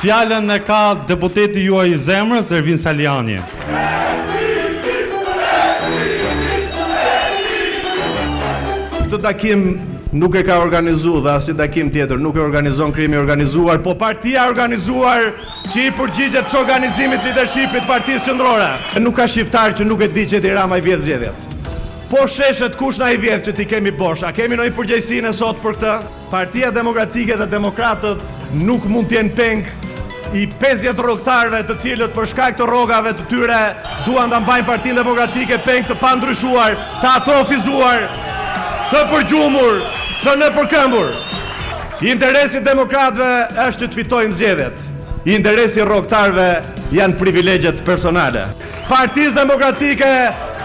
Fjalën e ka deputeti juaj i zemrës, Ervin Salianji. Këtë takim nuk e ka organizu dhe asnjë takim tjetër nuk e organizon krimi i organizuar, po partia e organizuar që i përgjigjet çorganizimit të lidershipit të partisë qendrore. Nuk ka shqiptar që nuk e di që Edi Rama i vjedh zgjedhjet. Po sheshet kush na i vjedh që t'i kemi bosh? A kemi ndonjë përgjegjësi ne sot për këtë? Partia Demokratike dhe demokratët nuk mund të jenë peng i 50 rrogëtarëve të cilët për shkak të rrogave të tyre duan ta mbajnë Partinë Demokratike peng të pandryshuar, të atrofizuar, të përgjumur, të nëpërkëmbur. Interesi i demokratëve është që të fitojmë zgjedhjet. Interesi i rrogëtarëve janë privilegjet personale. Partisë Demokratike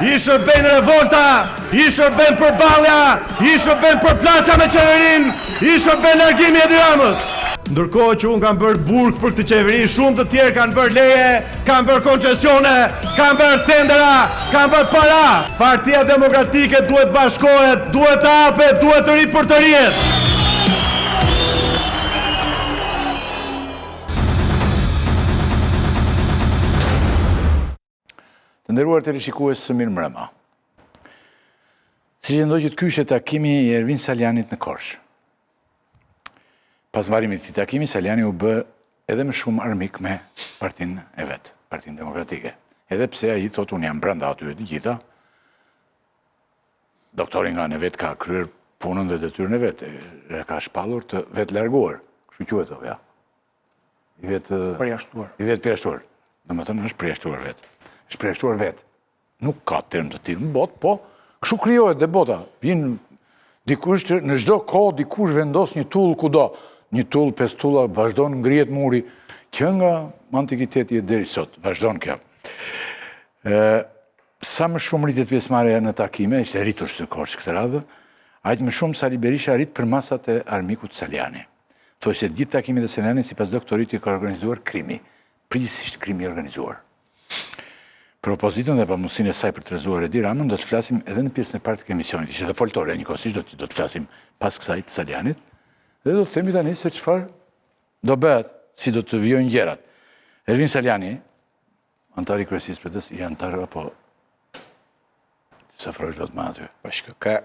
i shërben revolta, i shërben përballja, i shërben përplasja me qeverinë, i shërben largimi i Edi Ramës. Ndërkohë që unë kam bërë burg për këtë qeveri, shumë të tjerë kanë bërë leje, kanë bërë koncesione, kanë bërë tendera, kanë bërë para. Partia Demokratike duhet të bashkohet, duhet të hapet, duhet të ripërtërihet. Të nderuar teleshikues, mirëmbrëma. Siç e ndoqët ky ishte takimi i Ervin Salianjit në Korçë. Pas mbarimit të këtij takimi, Salianji u bë edhe më shumë armik me partinë e vet, Partinë Demokratike. Edhe pse ai thotë unë jam brenda aty e të gjitha, doktori nga ana e vet ka kryer punën dhe detyrën e vet, e ka shpallur të vetëlarguar. Kështu quhet, ja. I vetë... Përjashtuar. I vetëpërjashtuar. Domethënë, është përjashtuar vetë. është përjashtuar vetë. Nuk ka term të tillë në botë, po kështu krijohet dhe bota. Vjen dikush që në çdo kohë dikush vendos një tullë kudo. Një tullë, pesë tulla, vazhdon ngrihet muri, që nga antikiteti e deri sot, vazhdon kjo. Sa më shumë rritet pjesëmarrja në takime, ishte rritur në Korçë këtë radhë, aq më shumë Sali Berisha rrit përmasat e armikut Salianji. Thuajse të gjithë takimet e Salianjit sipas doktorit i ka organizuar krimi, përgjithësisht krimi i organizuar. Për opozitën dhe pamundësinë e saj për të rrëzuar Edi Ramën do të flasim edhe në pjesën e parë të emisionit. Ishte edhe foltorja njëkohësisht do të do të flasim pas kësaj të Salianjit dhe do të themi tani se çfarë do bëhet, si do të vijojnë gjërat. Ervin Salianji, anëtar i kryesisë PD-së, i anëtar apo Ti s'afrohesh dot më aty. Po shiko, ka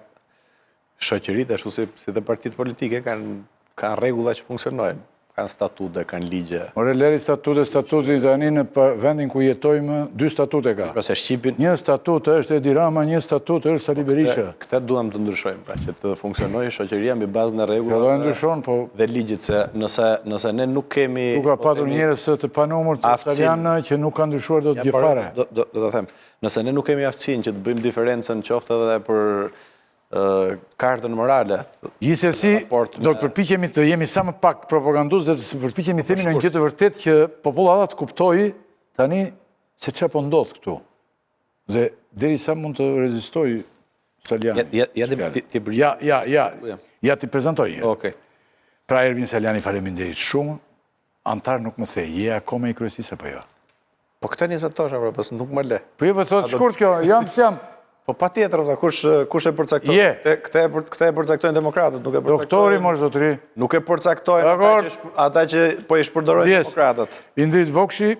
shoqëritë ashtu si si dhe partitë politike kanë kanë rregulla që funksionojnë, kanë statute, kanë ligje. Ore leri statute, statuti tani në vendin ku jetojmë, dy statute ka. Pra se shqipin Një statut është Edi Rama, një statut është Sali po Berisha. Këtë duam të ndryshojmë, pra që të funksionojë shoqëria mbi bazën e rregullave. Kjo do e ndryshon, po dhe ligjit se nëse nëse ne nuk kemi Ku ka po patur njerëz të panumër të Salianj që nuk kanë ndryshuar dot gjë fare. Do do ta them. Nëse ne nuk kemi aftësinë që të bëjmë diferencën qoftë edhe për kartën morale. Gjithsesi, do të përpiqemi të jemi sa më pak propagandues dhe të përpiqemi të themi një gjë të vërtetë që popullata të kuptojë tani se çfarë po ndodh këtu. Dhe derisa mund të rezistojë Salianji. Ja, ja, ja, ja, ja, ja t'i prezantoj. Okej. Pra Ervin Salianji, faleminderit shumë. Anëtar nuk më the, je akoma i kryesisë apo jo? Po këtë nisa të thosha, pra, pas nuk më le. Po jo, po thotë shkurt kjo, jam s'jam. Po patjetër, dhe kush, kush e përcakton? Je. Këtë, këtë e përcaktojnë demokratët, nuk e përcaktojnë... Doktori, mor zotëri. Nuk e përcaktojnë ata që, ata që po i shpërdorojnë demokratët. Indrit Vokshi,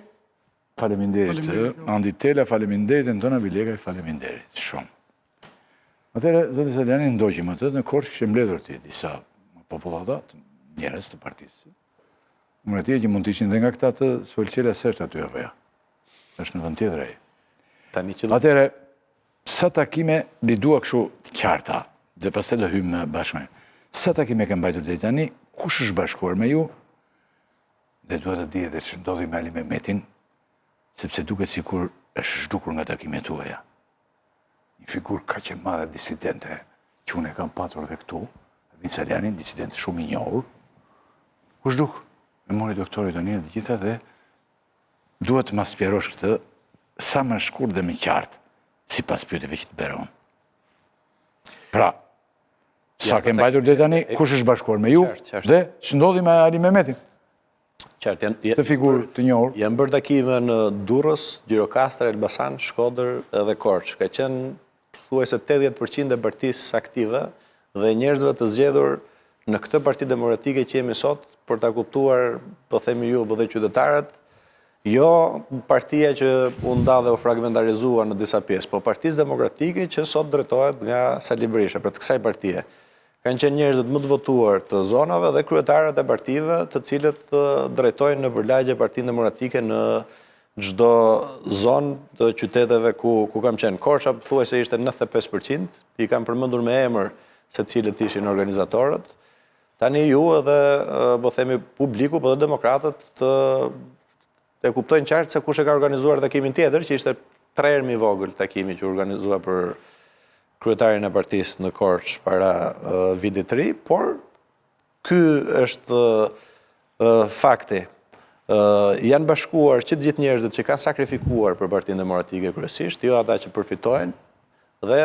faleminderit. Andi Tela, faleminderit. Enton Abilekaj, faleminderit. Shumë. Atëherë, zoti Salianji, ndoqëm atë, në Korçë kishe mbledhur ti disa popullata, njerëz të partisë. Më atje që mund të ishin dhe nga këta të Suel Çela s'është aty apo jo. Është në vend tjetër ai. Tani që Atëherë, sa takime i dua kështu të qarta, dhe pastaj do hyjmë bashkë me. Sa takime ke mbajtur deri tani, kush është bashkuar me ju? Dhe dua të di edhe ç'ndodhi me Ali Mehmetin, sepse duket sikur është zhdukur nga takimet tuaja. Një figurë kaq e madhe disidente, që unë e kam patur dhe këtu, Ervin Salianji, disident shumë i njohur, u zhduk, e mori doktori tani e të gjitha dhe duhet të ma sqarosh këtë sa më shkurt dhe më qartë, sipas pyetjeve që të bëra unë. Pra, sa ke mbajtur deri tani, kush është bashkuar me ju dhe ç'ndodhi me Ali Mehmetin? Qartë, janë, Këtë figurë të njohur. Janë bërë takime në Durrës, Gjirokastër, Elbasan, Shkodër dhe Korçë. Ka qenë thuajse 80% e partisë aktive dhe njerëzve të zgjedhur Në këtë Parti Demokratike që jemi sot, për ta kuptuar, po themi ju, po dhe qytetarët, jo partia që u nda dhe u fragmentarizua në disa pjesë, po Partisë Demokratike që sot drejtohet nga Sali Berisha, pra të kësaj partie. Kanë qenë njerëzit më të votuar të zonave dhe kryetarët e partive, të cilët drejtojnë nëpër lagje Partinë Demokratike në çdo zonë të qyteteve ku ku kam qenë. Korça thuajse ishte 95%, i kam përmendur me emër se cilët ishin organizatorët. Tani ju edhe po themi publiku, po dhe demokratët të e kuptojnë qartë se kush e ka organizuar takimin tjetër, që ishte tre herë më i vogël takimi që u organizua për kryetarin e partisë në Korçë para vitit të ri, por ky është fakti. Janë bashkuar që të gjithë njerëzit që kanë sakrifikuar për Partinë Demokratike kryesisht, jo ata që përfitojnë dhe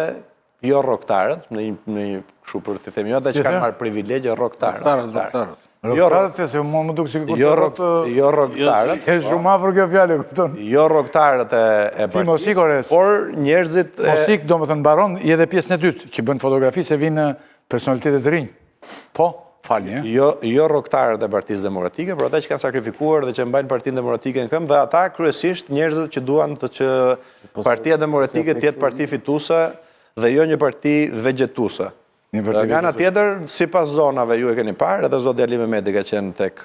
jo rrogtarët, në një në një kështu për të themi, jo ata që kanë marrë privilegje rrogtarët. Rrogtarët, rrogtarët. Jo rrogtarët, se mua më duk sikur jo rrog, jo rrogtarët. Është po. shumë afër kjo fjalë, kupton? Jo rrogtarët e e partisë. Ti mos ik ore. Por njerëzit e Mos ik, domethënë mbaron, je edhe pjesën e dytë që bën fotografi se vijnë personalitete të rinj. Po, falni, ë. Jo, jo rrogtarët e Partisë Demokratike, por ata që kanë sakrifikuar dhe që mbajnë Partinë Demokratike në këmbë dhe ata kryesisht njerëzit që duan të që po, Partia Demokratike të jetë parti fituese dhe jo një parti vegjetuese. Nga ana tjetër, sipas zonave ju e keni parë, edhe zoti Ali Mehmeti ka qenë tek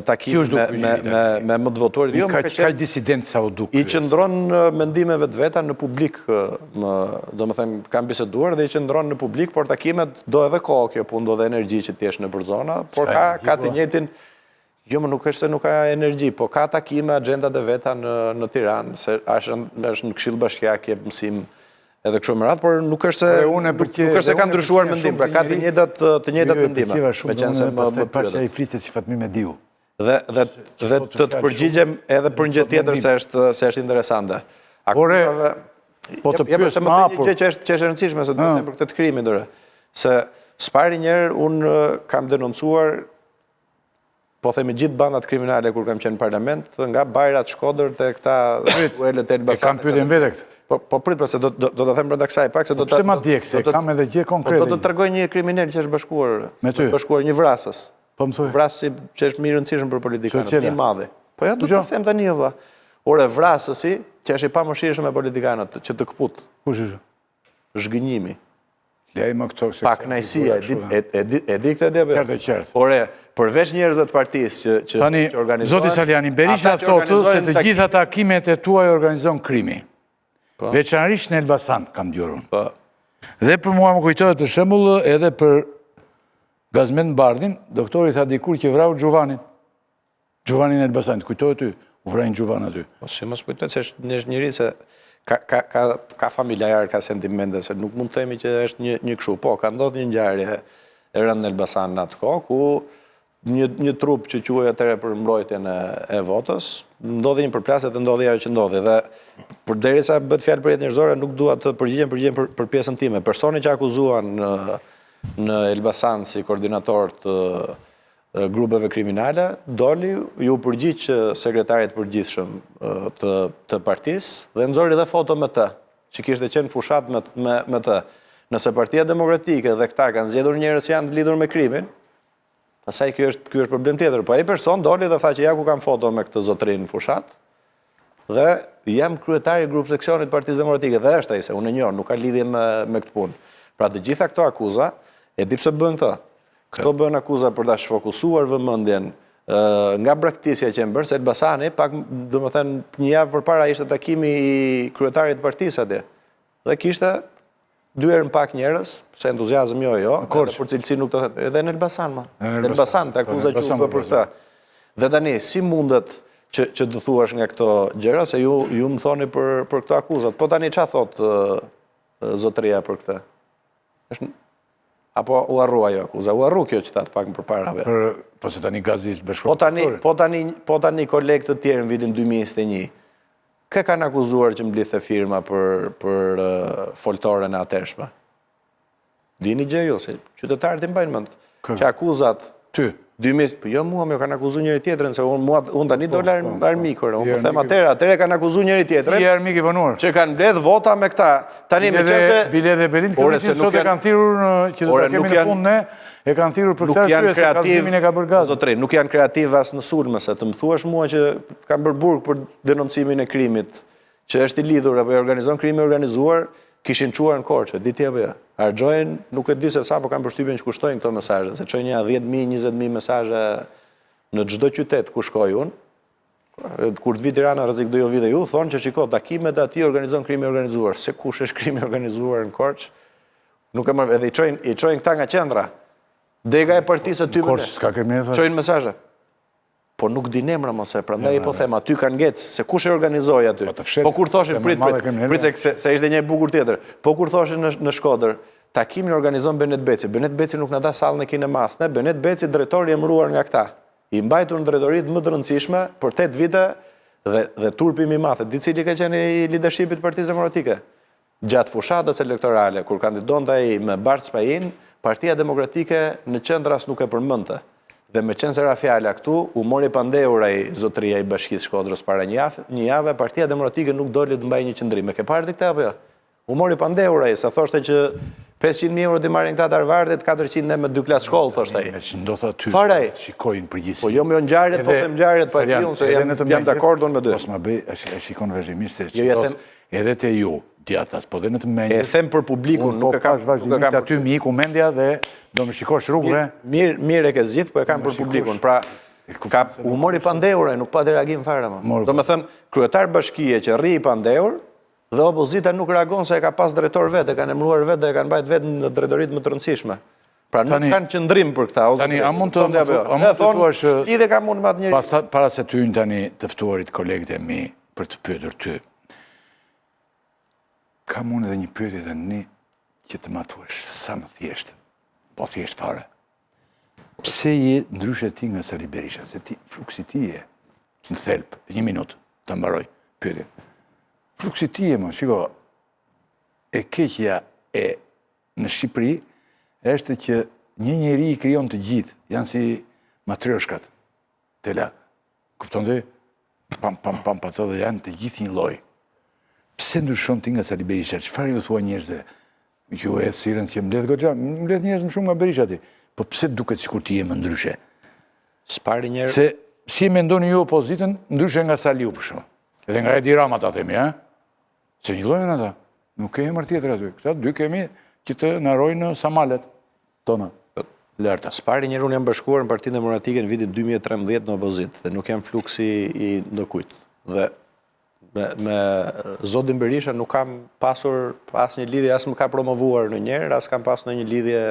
takimi me, me, me, me më të votuarit. Jo, ka, ka disident sa u duk. I qëndron mendimeve të veta në publik, më, domethënë, kam biseduar dhe i qëndron në publik, por takimet do edhe kohë kjo punë, do edhe energji që të jesh nëpër zona, por ka, ka të njëjtin, Jo, më nuk është se nuk ka energji, po ka takime agjendat e veta në në Tiranë, se është është në Këshill Bashkiak jep mësim edhe kështu me radhë, por nuk është se nuk, nuk është se ka ndryshuar mendim, pra ka të njëjtat të njëjtat jo, mendime. Meqenëse më më pyetët. Ai fliste si Fatmir Mediu. Dhe dhe dhe të të përgjigjem edhe për një gjë tjetër se është se është interesante. Ore, po të pyes më hapur. Një gjë që është që është e rëndësishme se do të them për këtë të krimit, ore. Se së pari njëherë unë kam denoncuar po themi gjithë bandat kriminale kur kam qenë në parlament, nga Bajrat Shkodër te këta duelet e Elbasanit. E kam pyetjen vetë këtë. Po po prit pra se do do do ta them brenda kësaj pak se do po ta Pse ma djeg se kam edhe gjë konkrete. Po do të tregoj një kriminel që është bashkuar. Me ty. Është bashkuar një vrasës. Po më thuaj. Vrasësi që është më i rëndësishëm për politikanët, i madhi. Po ja do ta them tani o vlla. Ore vrasësi që është i pamëshirshëm me politikanët, që të këput. Kush është? Zhgënjimi. Lej më këto se Pakënaqësia, e di e e di e di këtë ide apo jo? Qartë qartë. Ore, përveç njerëzve të partisë që që Tani, që organizohen, zoti Salianji, Berisha thotë se të gjitha takimet e tua i organizon krimi. Po. Veçanërisht në Elbasan, kam dëgjuar unë. Po. Dhe për mua më kujtohet për shembull edhe për Gazmend Bardhin, doktori tha dikur që vrau Xhuvanin. Xhuvanin e Elbasanit, kujtohet ty, u vra një Xhuvan aty. Po si mos kujtohet se është një njeri se ka ka ka ka familjar, ka sentimente, se nuk mund të themi që është një një kështu. Po, ka ndodhur një ngjarje e rëndë në Elbasan në atë kohë ku një një trup që quhej atëherë për mbrojtjen e, e votës, ndodhi një përplasje dhe ndodhi ajo që ndodhi dhe përderisa bëhet fjalë për jetë njerëzore, nuk dua të përgjigjem, përgjigjem për, për pjesën time. Personi që akuzuan në në Elbasan si koordinator të grupeve kriminale, doli, iu përgjigj sekretarit të përgjithshëm të, të partisë dhe nxori dhe foto me të, që kishte qenë fushatë me, me, me të. Nëse Partia Demokratike dhe këta kanë zgjedhur njerëz që janë të lidhur me krimin, pastaj ky është ky është problem tjetër. Po ai person doli dhe tha që ja ku kam foto me këtë zotërinë në fushatë dhe jam kryetari i grup seksionit të Partisë Demokratike dhe është ai se unë e njoh, nuk ka lidhje me me këtë punë. Pra të gjitha këto akuza, e di pse bëhen këto. Këto bëhen akuza për ta shfokusuar vëmendjen nga braktisja që janë bërë, se Elbasani, pak, domethënë, një javë përpara ishte takimi i kryetarit të partisë atje. Dhe kishte dy herë më pak njerëz, se entuziazëm jo, jo, edhe për cilësi nuk të them, edhe në Elbasan, ma. Në Elbasan, te akuza po, që u bë për këtë. Dhe tani, si mundet që, që të thuash nga këto gjëra, se ju, ju më thoni për, për këto akuzat. Po tani, ça thotë zotëria për këtë? Është Apo u harru ajo akuza, u harru kjo që thatë pak më përpara. Për, po se tani gazi është bashkuar. Po tani, po tani, po tani kolegë të tjerë në vitin 2021, kë kanë akuzuar që mblidhte firma për, për uh, foltoren e atëhershme? Dini gjë ju, se qytetarët i mbajnë mend. Që akuzat Ty. 2000, po jo mua, më kanë akuzuar njëri tjetrin se unë mua unë tani po, dola po, po. armik, ore. Unë po them atëherë, atëherë kanë akuzuar njëri tjetrin. Je armik i vonuar. Që kanë mbledh vota me këta. Tani meqenëse bile dhe Belind Këlliçin sot e kanë thirrur që do ta kemi në fund ne, e kanë thirrur për këtë arsye se kallëzimin e ka bërë Gazi. Zotri, nuk janë kreativ as në sulme, se të më thuash mua që kanë bërë burg për denoncimin e krimit, që është i lidhur apo e organizon krimi i organizuar, kishin çuar në Korçë, di ti apo jo? Harxhojnë, nuk e di se sa, po kam përshtypjen që kushtojnë këto mesazhe, se çojnë nja 10.000, 20.000 mesazhe në çdo qytet ku shkoj unë. Kur të vi Tirana rrezik do ju vi dhe ju, thonë që shiko, takimet e atij organizon krimi i organizuar. Se kush është krimi i organizuar në Korçë? Nuk e marr, edhe i çojnë, i çojnë këta nga qendra. Dega e partisë aty. Korçë s'ka kriminal. Çojnë mesazhe. Po nuk din emra mos e, prandaj po them aty kanë ngec, se kush e organizoi aty. Po, po kur thoshin prit prit, prit se, se, se ishte një e bukur tjetër. Po kur thoshin në, në Shkodër, takimin organizon Benet Beci. Benet Beci nuk na dha sallën e kinemas, ne Benet Beci drejtor i emëruar nga këta. I mbajtur në drejtoritë më të rëndësishme për 8 vite dhe dhe turpi më i madh, di cili ka qenë i leadershipit të Partisë Demokratike. Gjatë fushatës elektorale, kur kandidonte ai me Bardh Spahin, Partia Demokratike në qendër as nuk e përmendte. Dhe meqenëse ra fjala këtu, u mor i pandehur ai zotëria i Bashkisë Shkodrës para një javë, një jave, Partia Demokratike nuk doli të mbajë një qëndrim. E ke parë ti këtë apo jo? U mor i pandehur ai, se thoshte që 500.000 euro t'i marrin këta të Harvardit, 400 ne me dy klasë shkollë, thoshte ai. Me ç'ndodh aty, Fare ai. shikojnë përgjithësi. Po jo me jo ngjarjet, po them ngjarjet, po e di unë se jam jam dakord unë me ty. Mos ma bëj, e shikon vazhdimisht se jo, ç'ndodh. Edhe te ju, djathtas, po dhe në të menjës. E them për publikun, nuk po e kam nuk e kam. Aty më iku mendja dhe do më shikosh rrugëve. Mirë, mirë e ke zgjidh, po e kam për publikun. Pra, ka u mor i pandehur ai, nuk pati reagim fare më. Domethënë, kryetar bashkie që rri i pandehur dhe opozita nuk reagon se e ka pas drejtor vetë, e kanë emëruar vetë dhe e kanë mbajt vetë në drejtoritë më të rëndësishme. Pra nuk kanë qëndrim për këta, ose Tani, a mund të a mund të thuash lidhje kam unë me atë njeri. Para se të hyjnë tani të ftuarit kolegët e mi për të pyetur ty. Kam unë edhe një pyetje tani që të ma thuash sa më thjesht. Po thjesht fare. Pse je ndryshe ti nga Sali Berisha? Se ti fluksi ti je në thelb, një minutë ta mbaroj pyetjen. Fluksi ti je, mo, shiko, e keqja e në Shqipëri është që një njeri i krijon të gjithë, janë si matrioshkat, tela, kupton ti? Pam, pam, pam, pa dhe janë të gjithë një lloj. Pse ndryshon ti nga Sali Berisha? Çfarë ju thua njerëzve? Ju e sirën që mbledh goxha, mbledh njerëz më shumë nga Berisha ti. Po pse duket sikur ti je më ndryshe? S'pari njerë... Se si e mendoni ju opozitën ndryshe nga Saliu për shembull? Edhe nga Edi Rama ta themi, ha? Se një lloj janë ata. Nuk ke emër tjetër aty. Këta dy kemi që të na rrojnë sa malet tona të larta. Së pari njëherë unë jam bashkuar në Partinë Demokratike në vitin 2013 në opozitë dhe nuk jam fluksi i ndokujt. Dhe me, me zotin Berisha nuk kam pasur asnjë lidhje, as më ka promovuar ndonjëherë, as kam pasur ndonjë lidhje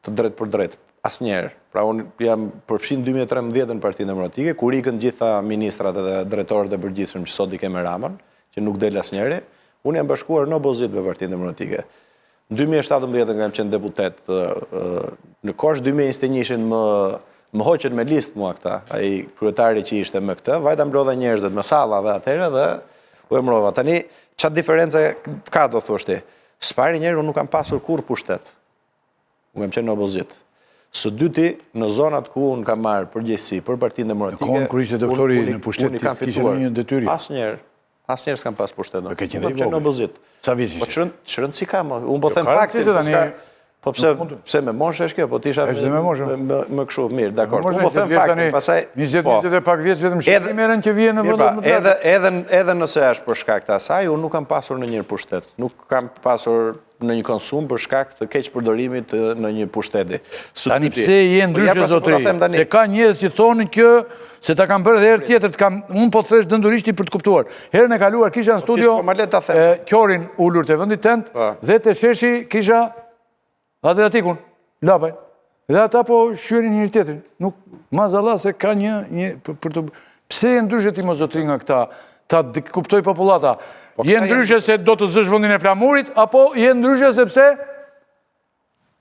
të drejtpërdrejtë. Asnjëherë. Pra unë jam përfshi në 2013 në Partinë Demokratike, kur ikën gjitha ministrat edhe drejtorët e përgjithshëm që sot i kemi Ramën, që nuk del asnjëri, unë jam bashkuar në opozitë me Partinë Demokratike. Në 2017 kam qenë deputet në Korçë, 2021-shin më më hoqën me listë mua këta, ai kryetari që ishte me këtë, vajta mblodha njerëzit me salla dhe atëherë dhe u emërova. Tani, ça diference ka do thuash ti? Së pari njëherë unë nuk kam pasur kurrë pushtet. Unë kam qenë në opozitë. Së dyti, në zonat ku unë kam marrë përgjegjësi për Partinë Demokratike... Në kohën kur ishte doktori në pushtet, ti s'kishe ndonjë detyrë? Asnjëherë. Asnjëherë s'kam pas pushtet. Po ke qenë i vogël. Në opozitë. Sa vjeç ishe? Po ç'rëndësi ka, më? Unë po jo, them faktin. Po pse pse me moshë është kjo? Po ti isha me moshë. Me me kështu, mirë, dakord. Unë po them faktin, pastaj 20 po. 20 e pak vjeç vetëm Shqipëri merren që vjen në vend më të Edhe edhe edhe nëse është për shkak të asaj, unë nuk kam pasur ndonjëherë pushtet. Nuk kam pasur ndonjë konsum për shkak të keqpërdorimit të ndonjë pushteti. Tani pse je po ndryshe pra, zotëri? Se ka njerëz që thonin që se ta kam bërë edhe herë tjetër, të kam unë po thresh dendurisht për të kuptuar. Herën e kaluar kisha në po studio po Qorin ulur te vendi tënd po. dhe te sheshi kisha Adriatikun, Lapaj. Dhe ata po shqyenin njëri tjetrin. Nuk mazalla se ka një një për të Pse je ndryshe ti mo zotëri nga këta? Ta kuptojë popullata. Po je ndryshe se do të zësh vendin e Flamurit apo je ndryshe sepse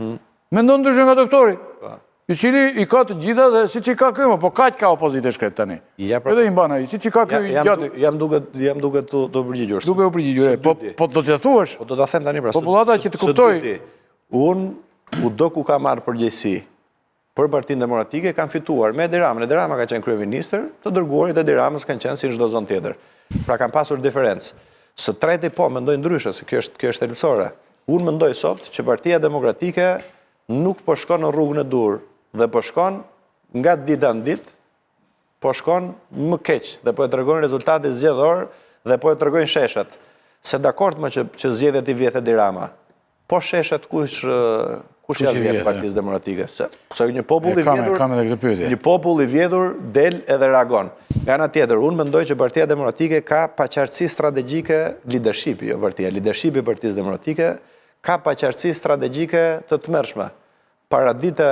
hmm. mendon ndryshe nga doktori? Po. I cili i ka të gjitha dhe siç i ka ky, po kaq ka opozitë e shkretë tani. Ja, pra, Edhe i mban ai, siç i ka ky ja, jam, jam duke jam duke të të përgjigjur. Duke u përgjigjur, po po do të thuash. Po do ta them tani pra. Popullata që të kuptojë. Unë kudo ku kam marrë përgjegjësi. Për Partinë Demokratike kanë fituar me Edi Ramën. Edi Rama ka qenë kryeministër, të dërguarit e Edi Ramës kanë qenë si në çdo zonë tjetër. Pra kanë pasur diferencë. Së treti po, mendoj ndryshe, se kjo është kjo është thelbësore. Unë mendoj sot që Partia Demokratike nuk po shkon në rrugën e duhur dhe po shkon nga dita në ditë po shkon më keq dhe po e tregon rezultati zgjedhor dhe po e tregojnë sheshet. Se dakord më që, që zgjedhjet i vjedh Edi Rama. Po sheshet kush kush ia vjedh Partisë Demokratike? Se, se një popull i vjedhur, kam edhe këtë pyetje. Një popull i vjedhur del edhe reagon. Nga ana tjetër, unë mendoj që Partia Demokratike ka paqartësi strategjike leadershipi, jo partia, leadershipi i Partisë Demokratike ka paqartësi strategjike të tmerrshme. Paradite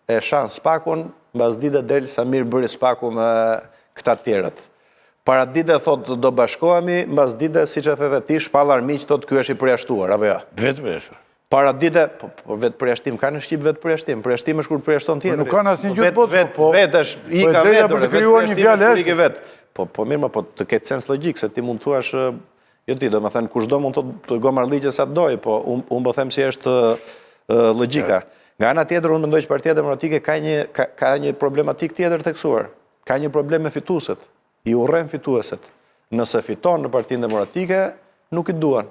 e shan Spakun, mbasdite del sa mirë bëri Spaku me këta të tjerët. Paradite thotë do bashkohemi, mbasdite siç e the dhe ti, shpall armiq thotë ky është i përjashtuar, apo jo? Vetë përjashtuar. Paradite, po, po vetë përjashtim, ka në shqip vetë përjashtim, përjashtim është kur përjashton tjetrin. Po nuk kanë asnjë gjuhë të botës, po, po. Vetë është, i po ka vetë, për të krijuar një fjalë është. Vetë. Po, po mirë, më, po të ketë sens logjik, se ti mund të thuash, Jo ti, domethënë, kushdo mund të thotë gomarllëqe sa të dojë, po unë un po them si është logjika. Nga ana tjetër, unë mendoj që Partia Demokratike ka një, ka, ka një problematikë tjetër të theksuar. Ka një problem me fituesit. I urren fituesit. Nëse fiton në Partinë Demokratike, nuk i duan.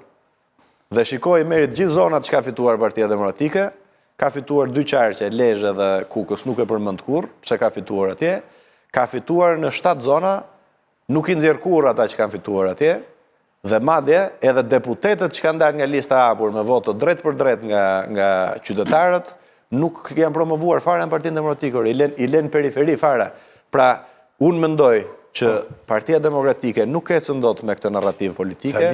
Dhe shikoi merri të gjithë zonat që ka fituar Partia Demokratike, ka fituar dy qarqe, Lezhë dhe Kukës, nuk e përmend kurrë, pse ka fituar atje, ka fituar në 7 zona Nuk i nxjerr kurrë ata që kanë fituar atje dhe madje edhe deputetët që kanë dalë nga lista e hapur me votë të drejtpërdrejtë nga nga qytetarët nuk janë promovuar fare në Partinë Demokratike, i lën i lën periferi fare. Pra, unë mendoj që Partia Demokratike nuk ecën dot me këtë narrativë politike,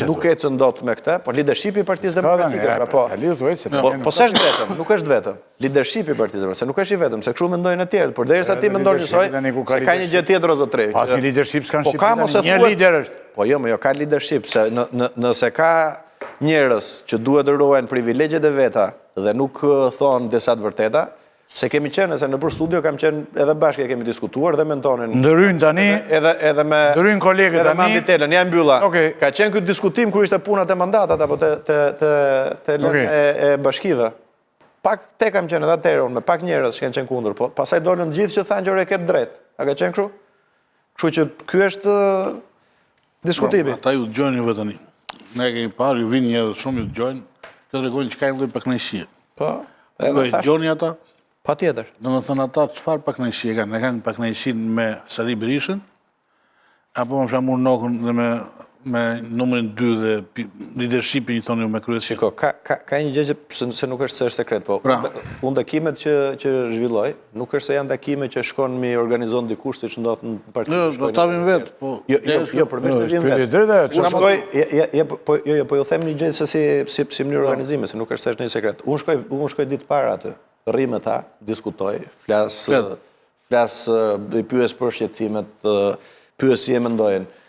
nuk ecën dot me këtë, po leadershipi i Partisë Demokratike, pra po. Po, po s'është vetëm, nuk është vetëm. Leadershipi i Partisë Demokratike, se nuk është i vetëm, se kështu mendojnë të tjerët, por derisa ti mendon njësoj, se ka një gjë tjetër o zotëri. Pas një leadership s'ka në po ka mos e një lider është. Po jo, më jo ka leadership, se në, në, nëse ka njerëz që duhet të ruajnë privilegjet e veta dhe nuk thonë disa të vërteta, se kemi qenë, se nëpër studio kam qenë edhe bashkë e kemi diskutuar dhe me Antonin. Ndërhyjnë tani, edhe, edhe me ndërhyjnë kolegët tani. Edhe me Andi Telën, ja e mbylla. Okay. Ka qenë ky diskutim kur ishte puna te mandatat apo te te te te okay. e, e bashkive. Pak te kam qenë edhe atëherë unë me pak njerëz që kanë qenë kundër, po pastaj dolën të gjithë që thanë që ore ke të drejtë. A ka qenë kështu? Kështu që ky është diskutimi. Po, ata ju dëgjojnë juve tani. Ne kemi parë, ju vinë njerëz shumë ju dëgjojnë, kjo tregon që ka një lloj pakënaqësie. Po, edhe thashë. Dëgjoni ata? Patjetër. Domethënë ata çfarë pakënaqësie kanë? E kanë pakënaqësinë me Sali Berishën, Apo me Flamur Nokën dhe me me numrin 2 dhe leadershipin që thoni ju me kryesinë. Shiko, ka ka ka një gjë që se, se nuk është se është sekret, po pra. unë takimet që që zhvilloj, nuk është se janë takime që shkon mi organizon dikush siç ndodh në parti. Jo, do ta vin vet, po. Jo, jo, jo, përveç se vin vet. Unë shkoj, ja, ja, po jo, jo, po ju them një gjë se si si si mënyrë po. organizimi, se nuk është se është një sekret. Unë shkoj, unë shkoj ditë para aty. Rri me ta, diskutoj, flas, Flas, i pyes për shqetësimet, pyes si e mendojnë.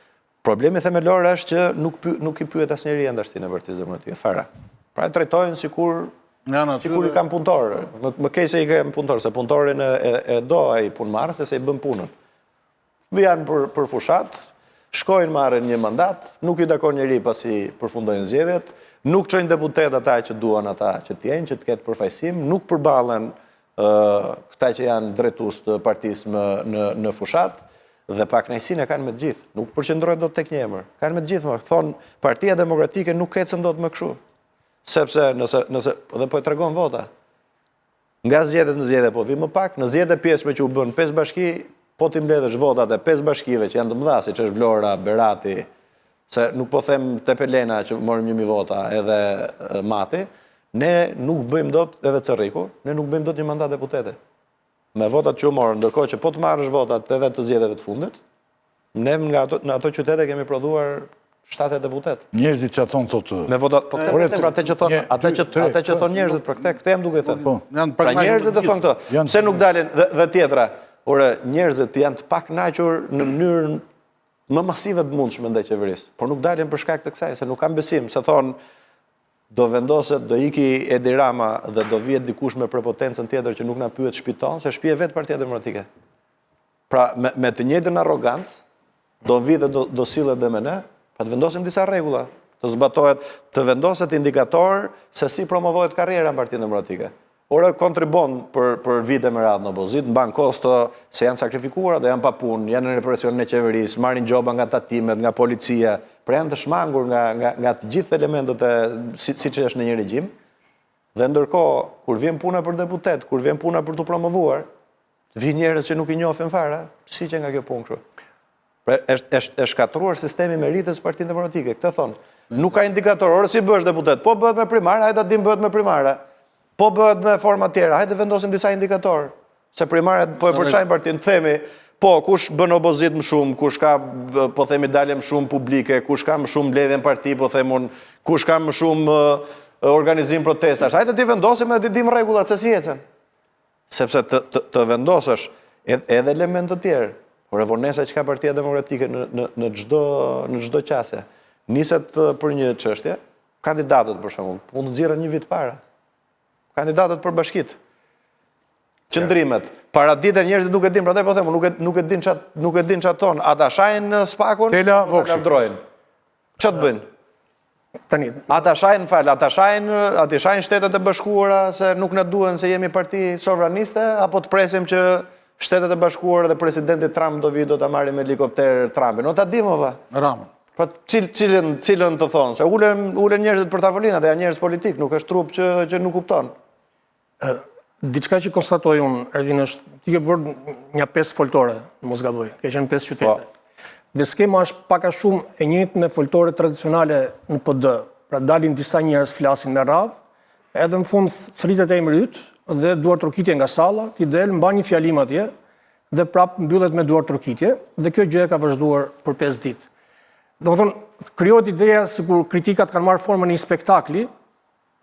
Problemi themelor është që nuk nuk i pyet asnjeri anëtarësinë e Partisë Demokratike, fare. Pra e trajtojnë sikur sikur i kanë punëtor. Më, më keq se i kanë punëtor, se punëtorin e, e, e do ai punëmarrës, se i bën punën. Vijnë për, për fushatë, shkojnë marrin një mandat, nuk i takon njeri pasi përfundojnë zgjedhjet, nuk çojnë deputet ata që duan ata që të jenë, që të ketë përfaqësim, nuk përballen këta që janë drejtues të partisë më në në fushatë dhe pakënaqësinë e kanë me të gjithë. Nuk përqendrohet dot tek një emër. Kanë me të gjithë, më thonë Partia Demokratike nuk ecën dot më kështu. Sepse nëse nëse dhe po e tregon vota. Nga zgjedhjet në zgjedhje po vi më pak, në zgjedhjet e pjesshme që u bën pesë bashki, po t'i mbledhësh votat e pesë bashkive që janë të mëdha, siç është Vlora, Berati, se nuk po them Tepelena që morëm 1000 vota edhe Mati, ne nuk bëjmë dot edhe Cërriku, ne nuk bëjmë dot një mandat deputeti. Me votat që u morën, ndërkohë që po të marrësh votat edhe të zgjedhjeve të fundit, ne nga ato, në ato qytete kemi prodhuar 70 deputetë. Njerëzit që thonë thotë... Me votat, po këtë pra atë që thonë, atë që atë që thonë njerëzit për këtë, këtë jam duke thënë. Po. Pra njerëzit e thonë këtë. Pse nuk dalin dhe, dhe tjetra? Ore, njerëzit janë të pakënaqur në mënyrën më masive të mundshme ndaj qeverisë, por nuk dalin për shkak të kësaj, se nuk kanë besim, se thonë do vendoset, do iki Edi Rama dhe do vihet dikush me prepotencën tjetër që nuk na pyet shtëpinë tonë, se shtëpi e vet Partia Demokratike. Pra me, me të njëjtën arrogancë do vi dhe do, do sillet dhe me ne, pra të vendosim disa rregulla, të zbatohet, të vendoset indikator se si promovohet karriera në Partinë Demokratike. Ore kontribon për për vite me radhë në opozitë, mban kosto se janë sakrifikuar ato, janë pa punë, janë në represionin e qeverisë, marrin gjoba nga tatimet, nga policia, pra janë të shmangur nga nga nga të gjithë elementët e si, siç është në një regjim. Dhe ndërkohë, kur vjen puna për deputet, kur vjen puna për t'u promovuar, vijnë njerëz që nuk i njohim fare, si që nga kjo punë kështu. Pra është është është shkatërruar sistemi i meritës në Partinë Demokratike, këtë thonë. Nuk ka indikator, ore si bëhesh deputet? Po bëhet me primare, hajde ta dimë bëhet me primare. Po bëhet me forma të tjera, hajde vendosim disa indikatorë. Se primaret po e përçajnë partinë, të themi, po kush bën opozitë më shumë, kush ka po themi dalje më shumë publike, kush ka më shumë mbledhje në parti, po them unë, kush ka më shumë organizim protestash. Hajde t'i vendosim edhe t'i dimë rregullat se si ecën. Sepse të, të, të vendosësh edhe elementë të tjerë, por e vonesa që ka Partia Demokratike në, në, në çdo në çdo qasje. Niset për një çështje, kandidatët për shembull, mund të nxirren një vit para. Kandidatët për bashkitë. Qëndrimet, paradite njerëzit nuk e din, prandaj po them, nuk e nuk e din ça nuk e din ça thonë, a ta shajnë SPAK-un, Tela apo ta lavdrojnë. Ça të bëjnë? Tani, a ta shajnë, fal, a ta shajnë, a t'i shajnë Shtetet e Bashkuara se nuk na duhen se jemi parti sovraniste apo të presim që Shtetet e Bashkuara dhe presidenti Trump do vijë do ta marrim me helikopter Trumpin. O ta dimë valla. Ramën. Po cil, cilën cilën të thonë, se ulen ulen njerëzit për tavolinë dhe janë njerëz politik, nuk është trup që që nuk kupton. Diçka që konstatoj unë, Ervin, është, ti ke bërë nja pesë foltore, në mos gaboj, ke qenë pesë qytete. Po. Dhe skema është pak a shumë e njëjtë me foltore tradicionale në PD. Pra dalin disa njerëz flasin me radhë, edhe në fund thërritet emri yt dhe duartrokitje nga salla, ti del, mban një fjalim atje dhe prap mbyllet me duartrokitje dhe kjo gjë e ka vazhduar për 5 ditë. Domethënë, krijohet ideja sikur kritikat kanë marrë formën e një spektakli,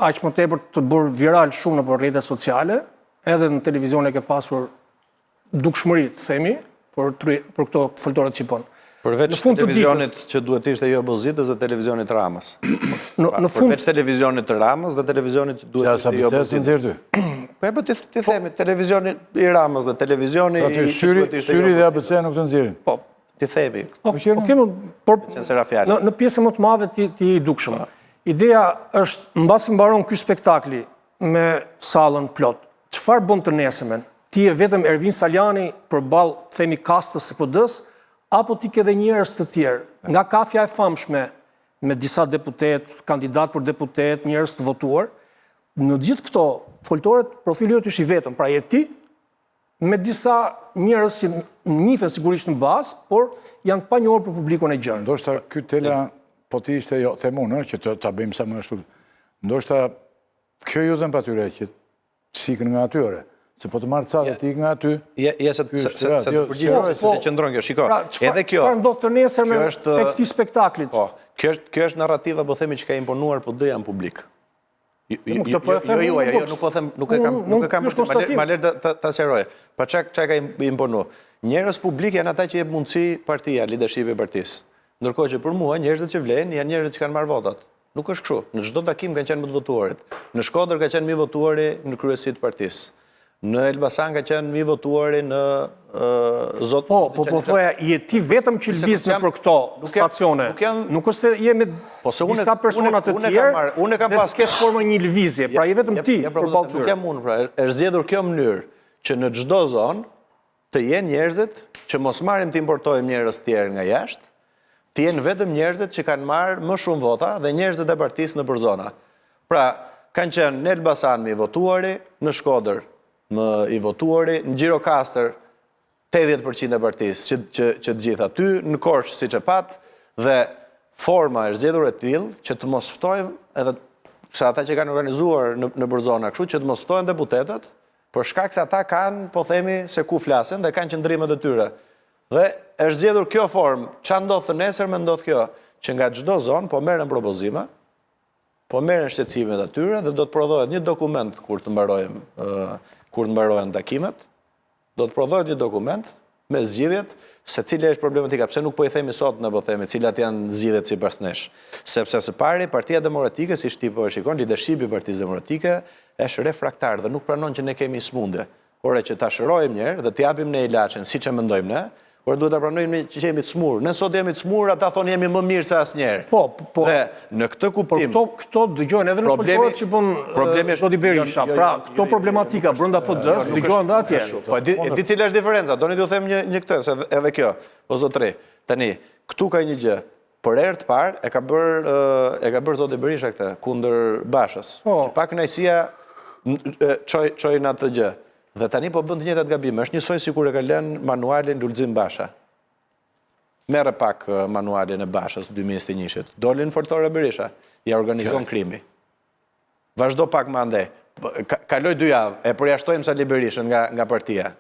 aq më tepër të bërë viral shumë nëpër rrjete sociale, edhe në televizion e ke pasur dukshmëri, të themi, për, për këto foltoret që bën. Përveç televizionit që duhet të ishte i opozitës dhe televizionit të Ramës. Në, pra, në fund përveç televizionit të Ramës dhe televizionit që duhet të ishte i opozitës. Po e po ti ti themi televizioni i Ramës dhe televizioni pra, i që duhet të ishte i Syri dhe ABC nuk të nxjerrin. Po, T'i themi. Po, po kemi, por në, në pjesën më të madhe ti, ti i dukshëm. Po. Ideja është, mbasi mbaron ky spektakli me sallën plot, çfarë bën të nesërmen? Ti je vetëm Ervin Salianji përballë, themi, kastës së PD-së, apo ti ke dhe njerëz të tjerë? Nga kafja e famshme me disa deputetë, kandidatë për deputetë, njerëz të votuar, në gjithë këto foltoret profili yt është i vetëm, pra je ti me disa njerëz që njihen sigurisht në bazë, por janë të panjohur për publikun e gjerë. Ndoshta ky Tela po të ishte jo, them unë, që të ta bëjmë sa më ashtu. Ndoshta kjo ju dhemb atyre që s'ikën nga aty ore. Se po të marrë ca dhe të ikë nga aty. Je je se se se të jo, përgjigjem se po, qëndron kjo. Shiko, pra, edhe kjo. Çfarë ndodh të nesërmen e këtij spektaklit? Po, kjo është kjo është narrativa po themi që ka imponuar PD-ja në publik. Jo, jo, jo, jo, jo, jo, nuk po them, nuk e kam, nuk e kam, ma lër ta ta sqaroj. Pa çka çka ka imponu? Njerëz publik janë ata që jep mundësi partia, leadershipi i partisë. Ndërkohë që për mua njerëzit që vlejnë janë njerëzit që kanë marrë votat. Nuk është kështu. Në çdo takim kanë qenë më të votuarit. Në Shkodër ka qenë më i votuari në kryesi të partisë. Në Elbasan ka qenë më i votuari në zot. Po, po po thoja, je ti vetëm që lëviz nëpër këto stacione. Nuk jam nuk është se je me po se unë disa persona të tjerë. Unë kam pas këtë formë një lëvizje, pra je vetëm ti përballë tyre. Nuk jam unë, pra, është zgjedhur kjo mënyrë që në çdo zonë të jenë njerëzit që mos marrim të importojmë njerëz të tjerë nga jashtë, të jenë vetëm njerëzit që kanë marrë më shumë vota dhe njerëzit e partisë nëpër zona. Pra, kanë qenë në Elbasan më i votuari, në Shkodër më i votuari, në Gjirokastër 80% e partisë që që që të gjithë aty, në Korçë siç e patë dhe forma është zgjedhur e tillë që të mos ftojmë edhe se ata që kanë organizuar në nëpër zona kështu që të mos ftohen deputetët për shkak se ata kanë, po themi, se ku flasin dhe kanë qëndrimet e tyre. Dhe është zgjedhur kjo formë, ça ndodh të nesërmen ndodh kjo, që nga çdo zonë po merren propozime, po merren shqetësimet e tyre dhe do të prodhohet një dokument kur të mbarojmë kur të mbarohen takimet, do të prodhohet një dokument me zgjidhjet se cila është problematika, pse nuk po i themi sot ne po themi cilat janë zgjidhjet sipas nesh. Sepse së pari Partia Demokratike, siç ti po e shikon, leadershipi i Partisë Demokratike është refraktar dhe nuk pranon që ne kemi sëmundje. Ore që ta shërojmë një herë dhe të japim ne ilaçin siç e mendojmë ne, Por duhet ta pranojmë që jemi të smur. Ne sot jemi të smur, ata thonë jemi më mirë se asnjëherë. Po, po. Dhe në këtë kuptim Por këto këto dëgjohen edhe në foltoret që bën problemi është zoti Berisha. Jo, jo, pra, jo, këto problematika brenda PD-s dëgjohen dhe atje. Po e di, e di cila është diferenca? Doni t'ju them një një këtë, se edhe kjo. Po zotri, tani këtu ka një gjë. Për herë të parë e ka bërë e ka bërë zoti Berisha këtë kundër Bashës. Po. Që pakënaqësia çoi çoi në atë gjë. Dhe tani po bën të njëjtat gabime. Është njësoj sikur e ka lënë manualin Lulzim Basha. Merre pak manualin e Bashës 2021-shit. Doli në foltore Berisha, ia organizon krimi. Vazhdo pak më andej. Kaloi dy javë, e përjashtojmë Sali Berishën nga nga partia.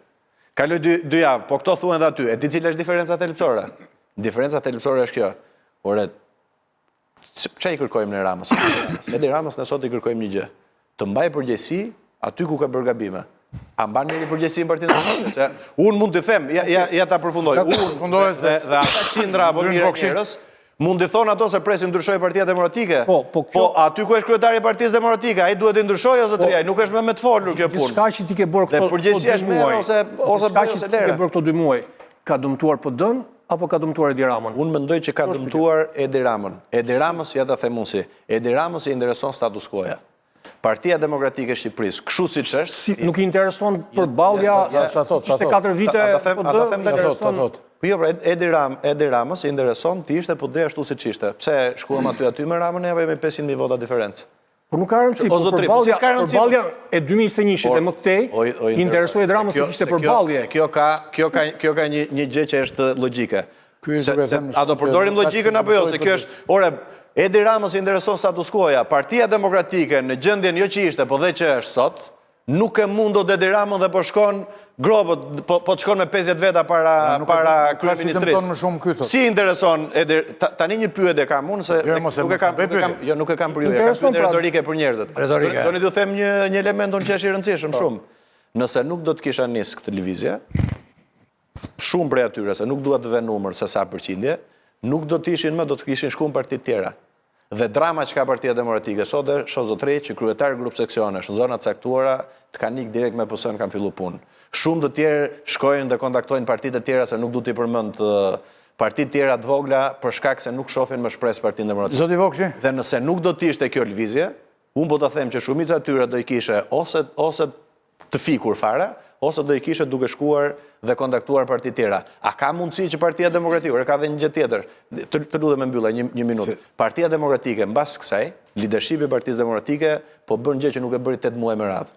Kaloi dy dy javë, po këto thuhen dhe aty. E di cila është diferenca thelbësore? Diferenca thelbësore është kjo. Ore, Ça i kërkojmë ne Ramës? Edi Ramës ne sot i kërkojmë një gjë. Të mbajë përgjegjësi aty ku ka bërë gabime. A mban njeri përgjegjësi në Partinë Demokratike? Se unë mund t'i them, ja, ja, ja ta përfundoj. Unë dhe, dhe ata qindra apo mijëra njerëz mund t'i thonë ato se presin ndryshojë Partia Demokratike. Po, po, kjo... Po aty ku është kryetari i Partisë Demokratike, ai duhet të ndryshojë o zotëria, po, nuk është më me të folur kjo punë. Diçka që ti ke bërë këto përgjegjësia është merr ose ose bëj ose lere. Ti ke bërë këto dy muaj, ka dëmtuar PD-n apo ka dëmtuar Edi Ramën? Unë mendoj që ka dëmtuar Edi Ramën. Edi Ramës, ja ta them unë si, Edi Ramës i intereson status quo-ja. Partia Demokratike e Shqipërisë, kështu siç është, Si, nuk i intereson përballja kishte 4 vite A ta them, a ta them tani? Po jo, pra Edi Ram, Edi Ramës i intereson të ishte PD ashtu siç ishte. Pse shkuam aty aty me Ramën ne apo jemi 500.000 vota diferencë? Po nuk ka rëndësi, po përballja, po përballja e 2021-shit dhe më tej, i interesoi Edi Ramës se kishte përballje. Kjo ka, kjo ka, kjo ka një, një gjë që është logjike. Se, se, a do përdorim logjikën apo jo, se kjo është, ore, Edi Ramës i intereson status quo-ja, Partia Demokratike në gjendjen jo që ishte, po dhe që është sot, Nuk e mund dot Edi Ramën dhe po shkon gropët, po po të shkon me 50 veta para para kryeministrisë. Si intereson Edi tani një pyetje kam unë se jo, nuk e kam nuk e kam jo nuk e kam për ju, e kam pyetje pra- retorike për njerëzit. Retorike. Doni t'ju them një një element unë që është i rëndësishëm po. shumë. Nëse nuk do të kisha nis këtë lëvizje, shumë prej atyre, se nuk dua të vë numër se sa përqindje, nuk do të ishin më, do të kishin shkuar në parti të tjera. Dhe drama që ka Partia Demokratike sot është, o zotëri, që kryetarë grupseksionesh në zona të caktuara të kanë ikë direkt me PS-në kanë fillu punë. Shumë të tjerë shkojnë dhe kontaktojnë partitë e tjera se nuk du t'i përmend partitë tjera të vogla për shkak se nuk shohin më shpresë Partinë Demokratike. Zoti Vokshi? Dhe nëse nuk do të ishte kjo lëvizje, unë po ta them që shumica e tyre do i kishe ose ose të fikur fare, ose do i kishe duke shkuar dhe kontaktuar parti tjera. A ka mundësi që Partia Demokratike, ore ka dhe një gjë tjetër, të, të lutem e mbylla një, një minutë. Partia Demokratike, mbas kësaj, lidershipi i Partisë Demokratike po bën gjë që nuk e bëri 8 muaj me radhë.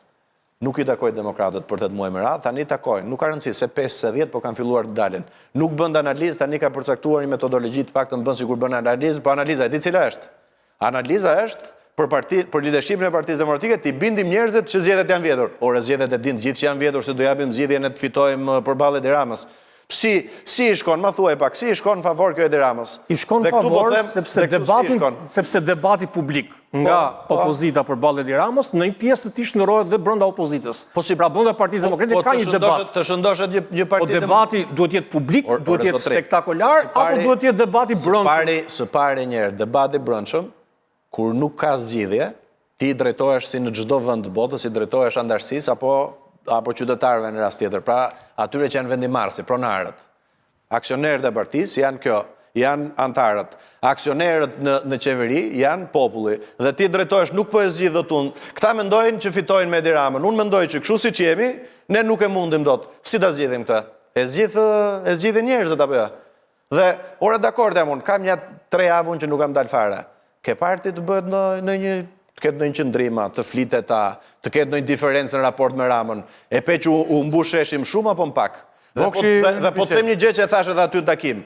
Nuk i takoi demokratët për 8 muaj me radhë, tani takojnë. Nuk ka rëndësi se 5, se 10, po kanë filluar të dalin. Nuk bën analizë, tani ka përcaktuar një metodologji, të paktën bën sikur bën analizë, po analiza e di cila është? Analiza është për parti, për lidershipin e Partisë Demokratike t'i bindim njerëzit që zgjedhjet janë vjedhur. Ore zgjedhjet e dinë të gjithë që janë vjedhur se do japim zgjidhje ne të fitojmë përballë Edi Ramës. Si si i shkon, ma thuaj pak, si i shkon në favor kjo Edi Ramës? I shkon në po favor sepse debatin sepse debati publik nga po, po. opozita përballë Edi Ramës në një pjesë të tij shndërrohet dhe brenda opozitës. Po si pra brenda Partisë po, Demokratike po, ka një debat. Të shëndoshet një një parti. Po debati duhet të jetë publik, duhet të jetë spektakolar apo duhet të jetë debati brendshëm? Së pari, së pari një herë, debati brendshëm kur nuk ka zgjidhje, ti i drejtohesh si në çdo vend të botës, i drejtohesh anëtarësisë apo apo qytetarëve në rast tjetër, pra atyre që janë vendimmarrësi, pronarët. Aksionerët e partisë janë kjo, janë anëtarët. Aksionerët në në qeveri janë populli. Dhe ti drejtohesh nuk po e zgjidh dot unë. Këta mendojnë që fitojnë me Edi Ramën. Unë mendoj që kështu siç jemi, ne nuk e mundim dot. Si ta zgjidhim këtë? E zgjidh e zgjidhin njerëzit apo jo? Dhe ore dakord jam unë, kam nja tre javë unë që nuk kam dalë fare. Ke parë ti të bëhet në në një të ketë ndonjë qëndrim a, të flitet a, të ketë ndonjë diferencë në raport me Ramën. E pe që u, u mbush sheshi më shumë apo më pak? Dhe po, dhe, dhe po të them një gjë që e thashë edhe aty në takim.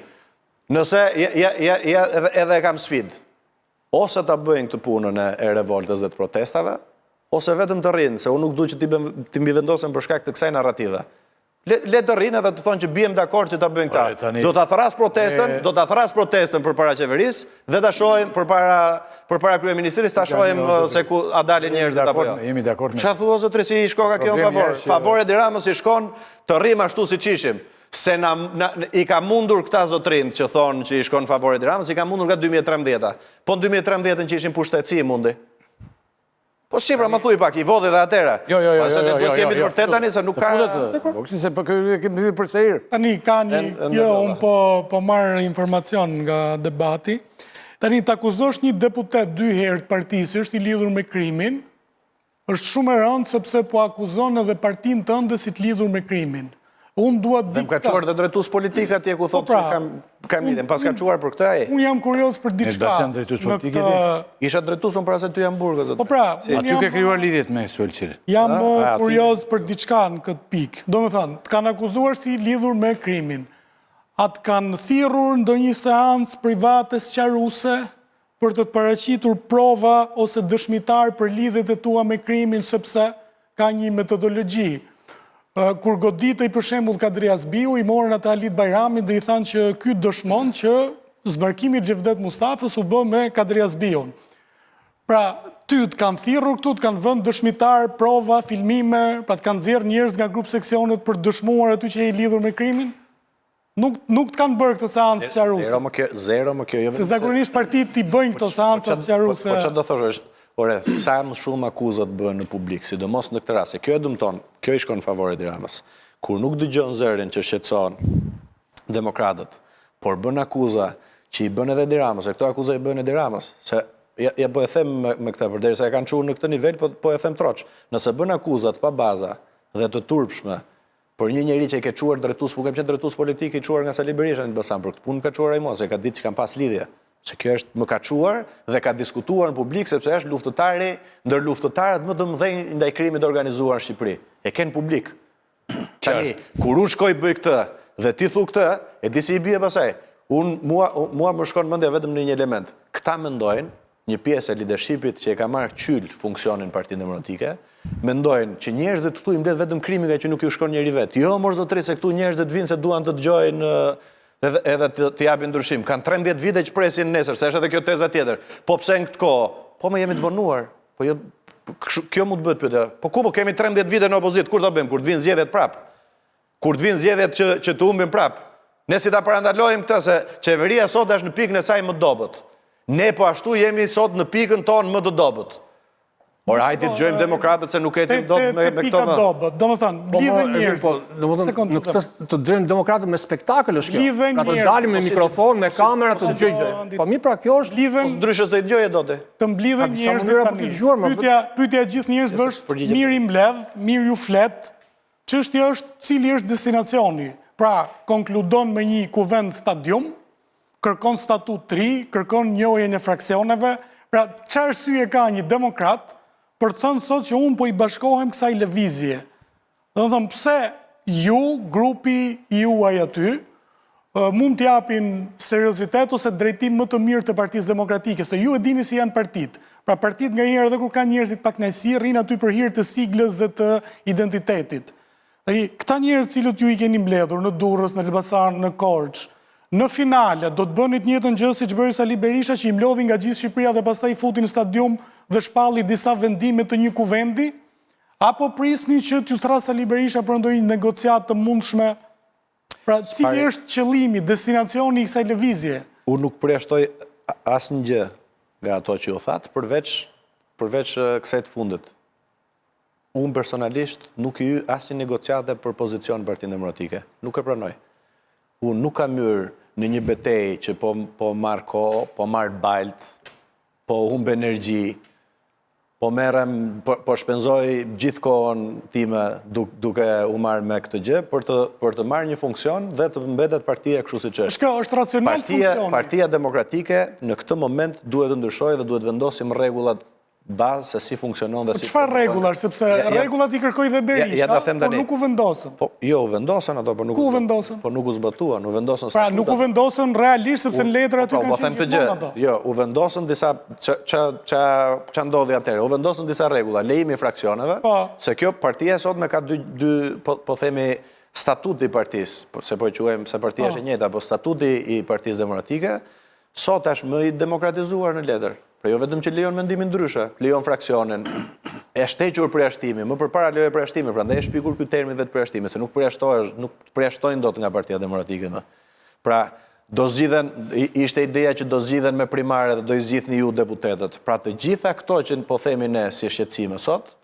Nëse ja ja ja, ja edhe, edhe e kam sfidë. Ose ta bëjnë këtë punën e, e revoltës dhe të protestave, ose vetëm të rrinë, se unë nuk du që t'i, t'i mbivendosen për shkak të kësaj narrative. Le, le të rrinë edhe të thonë që biem dakord që ta bëjnë këta. Do ta thërras protestën, do ta thërras protestën përpara qeverisë dhe ta shohim përpara përpara kryeministrisë, ta shohim se ku a dalin njerëzit apo jo. Jemi dakord. Çfarë thua zotëri si i shkoka kjo në favor? Favor Edi Ramës i shkon të rrim ashtu siç ishim. Se na, na i ka mundur këta zotërinjtë që thonë që i shkon në favor Edi Ramës, i ka mundur nga 2013-a. Po në 2013-ën që ishin pushtet si i mundi? Po si pra, më thuj pak, i vodhi dhe atëherë. Jo, jo, jo, Po se jo, duhet jo, të jemi jo, të vërtetë jo. tani se nuk Të ka futet, Po kështu se po kemi kemi për seir. Tani ka një, jo, unë po po marr informacion nga debati. Tani të akuzosh një deputet dy herë të partisë që është i lidhur me krimin, është shumë e rëndë sepse po akuzon edhe partinë tënde si të lidhur me krimin. Unë dua të Dhe di më ka këtë. çuar dhe drejtues politik atje ku Po thotë pra, që kam kam lidhjen. Pas ka çuar për këtë ai. Unë jam kurioz për diçka. Elbasan drejtues në politik këtë- Isha drejtues unë para se ty jam burg zot. Po pra, unë Aty ke jam krijuar lidhjet me Suel Çelën. Jam A, aty- kurioz për diçka në këtë pikë. Domethënë, të kanë akuzuar si lidhur me krimin. A të kanë thirrur ndonjë seancë private sqaruese për të të paraqitur prova ose dëshmitar për lidhjet e tua me krimin sepse ka një metodologji. Kur goditej për shembull Kadri Hazbiu, i morën atë Halit Bajramin dhe i thanë që ky dëshmon që zbarkimi i Xhevdet Mustafës u bë me Kadri Hazbiun. Pra, ty të kanë thirrur këtu, të kanë vënë dëshmitar, prova, filmime, pra të kanë nxjerrë njerëz nga grup seksionet për të dëshmuar aty që je i lidhur me krimin? Nuk nuk të kanë bërë këtë seancë sqaruese. Zero më kjo, zero më kjo, jo Se zakonisht partitë i bëjnë këto seanca sqaruese. Po çfarë do thosh është, ore, sa më shumë akuza të bëhen në publik, sidomos në këtë rast, se kjo e dëmton, kjo i shkon në favor Edi Ramës. Kur nuk dëgjon zërin që shqetëson demokratët, por bën akuza që i bën edhe Edi Ramës, se këto akuza i bën Edi Ramës, se ja, ja po e them me, me këtë, përderisa e kanë çuar në këtë nivel, po po e them troç. Nëse bën akuza të pabaza dhe të turpshme Për një njeri që e ke çuar drejtues, po kam qenë drejtues politik i çuar nga Sali Berisha në Elbasan, për këtë punë më ka çuar ai mua, se ka ditë që kam pas lidhje. Se kjo është më ka çuar dhe ka diskutuar në publik sepse është luftëtari ndër luftëtarët më të mëdhenj ndaj krimit të organizuar në Shqipëri. E ke në publik. Tani, kur unë shkoj bëj këtë dhe ti thu këtë, e di si i bie pastaj. Unë mua mua më shkon mendja vetëm në një element. Këta mendojnë një pjesë e lidershipit që e ka marrë qyl funksionin Partinë Demokratike, mendojnë që njerëzit këtu i mbledh vetëm krimi nga që nuk ju shkon njeri vetë. Jo, mor zotëri, se këtu njerëzit vinë se duan të dëgjojnë edhe edhe të, të japin ndryshim. Kanë 13 vite që presin nesër, se është edhe kjo teza tjetër. Po pse në këtë kohë? Po më jemi të vonuar. Po jo kjo mund të bëhet pyetja. Po ku po kemi 13 vite në opozitë, kur do bëjmë? Kur të vinë zgjedhjet prap? Kur të vinë zgjedhjet që që të humbim prap. Ne si ta parandalojmë këtë se qeveria sot është në pikën e saj më të dobët. Ne po ashtu jemi sot në pikën tonë më të dobët. Por hajde të dëgjojmë demokratët se nuk ecim dot me me këto më. Dobët, domethënë, po, mblidhen njerëz. Po, domethënë, në këtë të dëgjojmë demokratët me spektakël është kjo. Mblidhen pra të dalim me mikrofon, me kamera të dëgjojmë. Po mirë pra kjo është lidhen po, ndryshe s'do i dëgjoje dot. Të mblidhen njerëzit tani. Pyetja, pyetja e gjithë njerëzve është mirë i mbledh, mirë ju flet, Çështja është cili është destinacioni. Pra, konkludon me një kuvend stadium, kërkon statut të ri, kërkon njohjen e fraksioneve. Pra, çfarë arsye ka një demokrat për të thënë sot që unë po i bashkohem kësaj lëvizje? Domethënë, pse ju, grupi i juaj aty, mund të japin seriozitet ose drejtim më të mirë të Partisë Demokratike, se ju e dini si janë partitë. Pra partitë nganjëherë edhe kur kanë njerëzit pakënaqësi, rrinë aty për hir të siglës dhe të identitetit. Tani, këta njerëz të cilët ju i keni mbledhur në Durrës, në Elbasan, në Korçë, në finale do të bëni të njëjtën gjë siç bëri Sali Berisha që i mblodhi nga gjithë Shqipëria dhe pastaj i futi në stadium dhe shpalli disa vendime të një kuvendi? Apo prisni që t'ju thërrasë Sali Berisha për ndonjë negociatë të mundshme Pra, cili është qëllimi, destinacioni i kësaj lëvizje? Unë nuk përjashtoj asnjë gjë nga ato që ju thatë, përveç përveç kësaj të fundit. Unë personalisht nuk i hyj asnjë negociate për pozicion në Partinë Demokratike. Nuk e pranoj. Unë nuk kam hyrë në një betejë që po po marr kohë, po marr baltë, po humb energji, Po merrem, po, po shpenzoj gjithë kohën time duke u marrë me këtë gjë për të për të marrë një funksion dhe të mbetet partia kështu siç është. Kjo është racional partia, funksioni. Partia Demokratike në këtë moment duhet të ndryshojë dhe duhet vendosim rregullat bazë se si funksionon dhe po si Çfarë rregullash, sepse rregullat i kërkoi dhe Berisha, ja, ja por nuk u vendosën. Po, jo, u vendosën ato, po nuk Ku u vendosën? Po nuk u zbatuan, u vendosën Pra nuk u vendosën realisht sepse në letër aty po, kanë po, qenë gjithmonë ato. Jo, u vendosën disa ça ça ça ndodhi atëherë? U vendosën disa rregulla, lejimi i fraksioneve, po. se kjo partia e sotme ka dy dy po, po themi statuti i partisë, po, se po e quajmë se partia po. është e njëjta, po statuti i Partisë Demokratike sot është më i demokratizuar në letër. Pra jo vetëm që lejon mendimin ndryshe, lejon fraksionin, është hequr përjashtimi, më përpara lejohej përjashtimi, prandaj është shpikur ky termi vetë përjashtimi, se nuk përjashtohesh, nuk të përjashtojnë dot nga Partia Demokratike më. Pra, Do zgjidhen, ishte ideja që do zgjidhen me primare dhe do i zgjidhni ju deputetët. Pra të gjitha këto që po themi ne si shqetësime sot,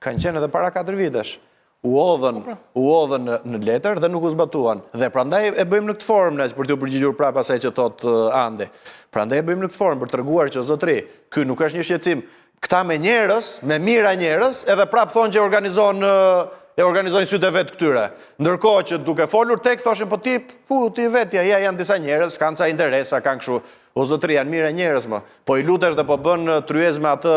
kanë qenë edhe para 4 vitesh. U hodhën, po pra. u hodhën në, në letër dhe nuk u zbatuan. Dhe prandaj e bëjmë në këtë formë ne për t'iu përgjigjur prapë asaj që thotë Andi. Prandaj e bëjmë në këtë formë për të treguar që zotri, ky nuk është një shqetësim. Këta me njerëz, me mijëra njerëz, edhe prapë thonë që organizon e organizojnë sytë e vet këtyre. Ndërkohë që duke folur tek thoshin po ti, ku ti vetja, ja janë disa njerëz, kanë ca interesa, kanë kështu. O zotri, janë mijëra njerëz më. Po i lutesh dhe po bën tryezë me atë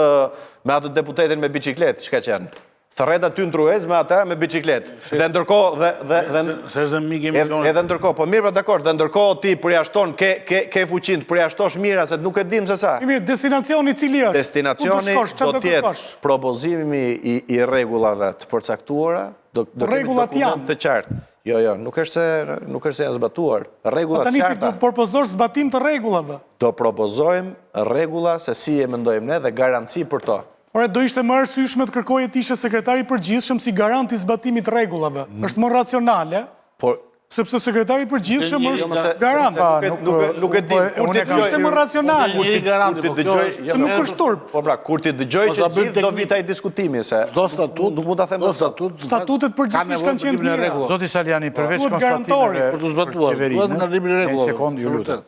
me atë deputetin me biçikletë, çka qenë. Thërret aty në tryezë me atë me biçikletë. Dhe ndërkohë dhe dhe dhe se është mik emisionit. Edhe ndërkohë, po mirë, po dakord, dhe ndërkohë ti përjashton ke ke ke fuqinë të përjashtosh mijëra se nuk e dim se sa. Mirë, destinacioni cili është? Destinacioni do të jetë propozimi i i rregullave të përcaktuara, do do kemi dokument të qartë. Jo, jo, nuk është se nuk është se janë zbatuar. Rregulla të qarta. Tani ti do propozosh zbatim të rregullave. Do propozojmë rregulla se si e mendojmë ne dhe garanci për to. Ore, do ishte më arsyeshme të kërkoje të ishe sekretari i përgjithshëm si garant i zbatimit të rregullave. Mm. Është më racionale. Po sepse sekretari i përgjithshëm jo, është garant. Nuk nuk e di. Kur ti ishte më racionale. Kur ti garant, po dëgjoj, se nuk është turp. Po pra, kur ti dëgjoj që gjithë do vijë ai diskutimi se çdo statut nuk mund ta them çdo statut. Statutet përgjithsisht kanë qenë të mira. Zoti Salianji, përveç konstatimeve për të zbatuar, duhet nga libri i rregullave. Një sekondë, ju lutem.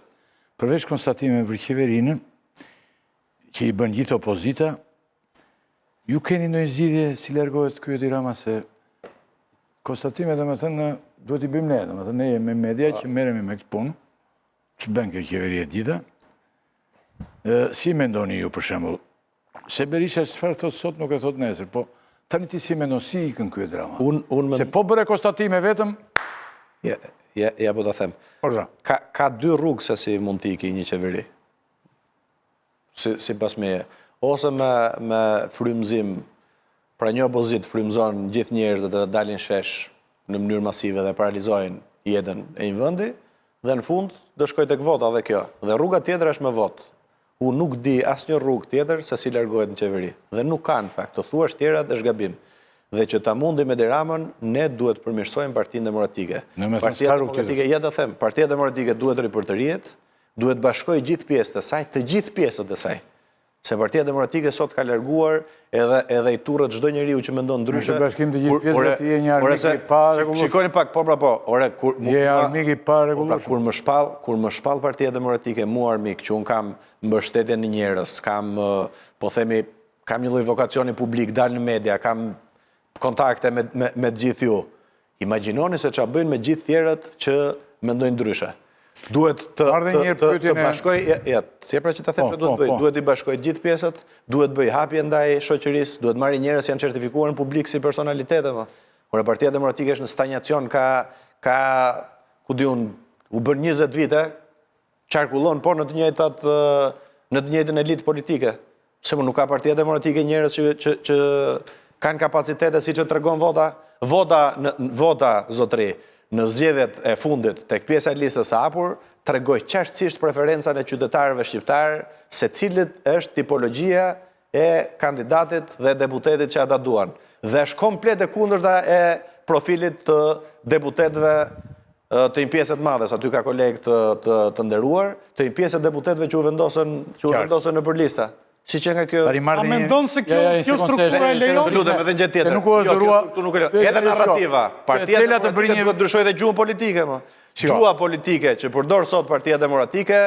Përveç konstatimeve për qeverinë, që i bën gjithë opozita, ju keni ndonjë zgjidhje si largohet ky Edi Rama se konstatime domethënë duhet i bëjmë ne, domethënë ne jemi media që merremi me këtë punë, që bën kjo qeveri e gjitha. Si mendoni ju për shembull? Se Berisha çfarë thotë sot nuk e thotë nesër, po tani ti si mendon si ikën ky Edi Rama? Un un Se po bëre konstatime vetëm Ja, ja, ja po ta them. Ka ka dy rrugë se si mund të ikë një qeveri. si, sipas meje, ose me, me frymëzim, pra një opozitë frymëzon gjithë njerëzit dhe dalin shesh në mënyrë masive dhe paralizojnë jetën e një vendi, dhe në fund do shkojë tek vota dhe kjo. Dhe rruga tjetër është me votë. Unë nuk di asnjë rrugë tjetër se si largohet një qeveri. Dhe nuk ka në fakt, të thuash tjerat është gabim. Dhe që ta mundim Edi Ramën, ne duhet të përmirësojmë Partinë Demokratike. Partia Demokratike, ja ta them, Partia Demokratike duhet ripërtërihet, Duhet të bashkojë gjithë pjesët e saj, të gjithë pjesët e saj. Se Partia Demokratike sot ka larguar edhe edhe i turret çdo njeriu që mendon ndryshe. Në bashkim të gjithë pjesëve ti je një armik i parregullueshëm. Shikoni pak, po pra po, ore kur je armik i parregullueshëm. Po pra, kur më shpall, kur më shpall Partia Demokratike mua armik që unë kam mbështetjen e njerëz, kam po themi kam një lloj vokacioni publik, dal në media, kam kontakte me me me të gjithë ju. Imagjinoni se ça bëjnë me gjithë tjerët që mendojnë ndryshe. Duhet të të të, të bashkoj, ja, ja, si pra që ta them po, se duhet po, bëj, po. duhet t'i bashkoj gjithë pjesët, duhet bëj hapje ndaj shoqërisë, duhet marrë njerëz që janë certifikuar në publik si personalitete më. Por Partia Demokratike është në stanjacion, ka ka ku di unë, u bën 20 vite, qarkullon po në të njëjtat në të njëjtën elitë politike. Pse më nuk ka Partia Demokratike njerëz që që që kanë kapacitete siç e tregon vota, vota në vota zotri në zgjedhjet e fundit tek pjesa e listës së hapur tregoi qartësisht preferencën e qytetarëve shqiptarë se cilët është tipologjia e kandidatit dhe deputetit që ata duan. Dhe është komplet e kundërta e profilit të deputetëve të një pjese të madhe, se aty ka kolegë të të të nderuar, të një pjese të deputetëve që u vendosën, që u vendosën nëpër lista. Si që nga kjo? A mendon se kjo kjo strukturë e lejon? Të lutem edhe një gjë tjetër. Nuk u jo, kjo strukturë nuk e lejon. Edhe narrativa. Partia Demokratike duhet të ndryshojë dhe gjuhën politike më. Gjuha politike që përdor sot Partia Demokratike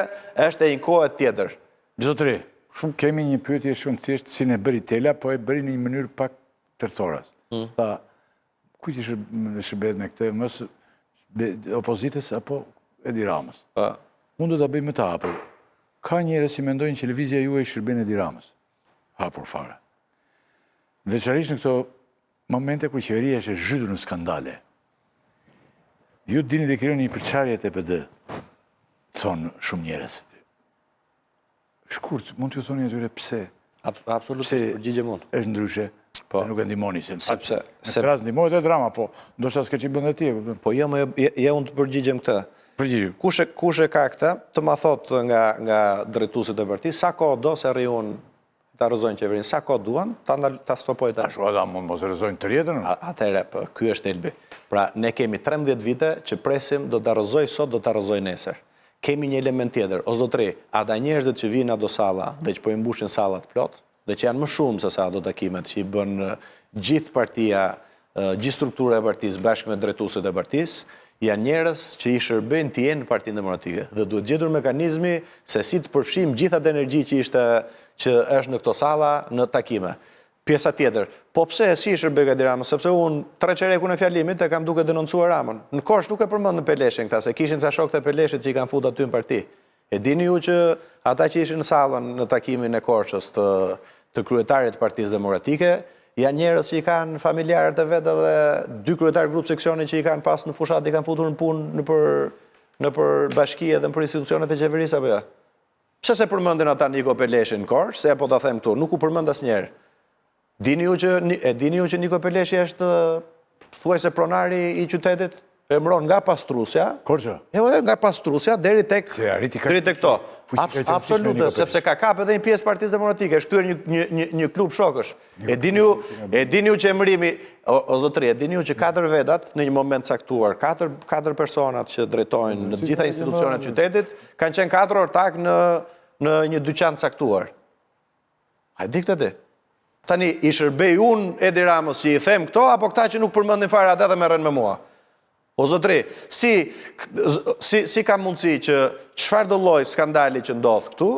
është e një kohe tjetër. Zotëri, shumë kemi një pyetje shumë thjesht si ne bëri Tela, po e bëri në një mënyrë pak tërthoras. Mm. Tha, kujt i shërbehet me këtë, mos opozitës apo Edi Ramës? Po. Unë do ta bëj më të hapur. Ka njerëz që mendojnë që lëvizja juaj i shërben Edi Ramës. Hapur fare. Veçanërisht në këto momente kur qeveria është e zhytur në skandale. Ju dini të krijoni një përçarje te PD, thonë shumë njerëz. Shkurt, mund t'ju thoni atyre pse? Absolutisht, përgjigjem unë. Është ndryshe, po. nuk e ndihmoni se. Sepse në këtë rast ndihmohet Edi Rama, po ndoshta s'ke ç'i bën dhe ti, e kupton? Po jo, më jo, jo unë të përgjigjem këtë. Përgjigju. Kush e kush e ka këtë, të ma thotë nga nga drejtuesit e partisë, sa kohë do se rri unë ta rrëzojnë qeverinë, sa kohë duan, ta ndal, ta stopoj tash. Ashtu ata mund mos e rrëzojnë tërë jetën. Atëherë, po, ky është thelbi. Pra, ne kemi 13 vite që presim do ta rrëzoj sot, do ta rrëzoj nesër. Kemi një element tjetër, o zotëri, ata njerëzit që vijnë në ato salla dhe që po i mbushin sallat plot, dhe që janë më shumë se sa ato takimet që i bën gjithë partia, gjithë struktura e partisë bashkë me drejtuesit e partisë, janë njerëz që i shërbejnë të jenë në Partinë Demokratike dhe duhet gjetur mekanizmi se si të përfshijmë gjithë atë energji që ishte që është në këto salla në takime. Pjesa tjetër, po pse si i shërbeka Edi Ramës, sepse unë tre çerekun e fjalimit e kam duke denoncuar Ramën. Në Korçë nuk e përmendën Peleshin këta, se kishin ca shokë të Peleshit që i kanë fut aty në parti. E dini ju që ata që ishin në sallën në takimin e Korçës të të kryetarit të Partisë Demokratike, janë njerëz që i kanë familjarët e vet edhe dy kryetarë grup seksioni që i kanë pas në fushatë i kanë futur në punë nëpër nëpër bashki edhe nëpër institucionet e qeverisë apo jo? Pse s'e përmendën ata Niko Peleshin në Korçë, se ja po ta them këtu, nuk u përmend asnjëherë. Dini ju që e dini ju që Niko Peleshi është thuajse pronari i qytetit, emëron nga pastrusja. Korça. Jo, jo, nga pastrusja deri tek Se arriti deri tek këto. Absolute, sepse ka kap edhe një pjesë Partisë Demokratike, është kthyer një një një një klub shokësh. E dini ju, e dini ju që emërimi, o, o zotëri, e dini ju që katër vetat në një moment caktuar, katër katër personat që drejtojnë në të gjitha institucionet e qytetit, kanë qenë katër ortak në në një dyqan caktuar. A e di këtë ti? Tani i shërbej unë Edi Ramës që i them këto apo këta që nuk përmendin fare atë dhe merren me mua? O zotëri, si, si, si ka mundësi që çfarëdo lloj skandali që ndodh këtu,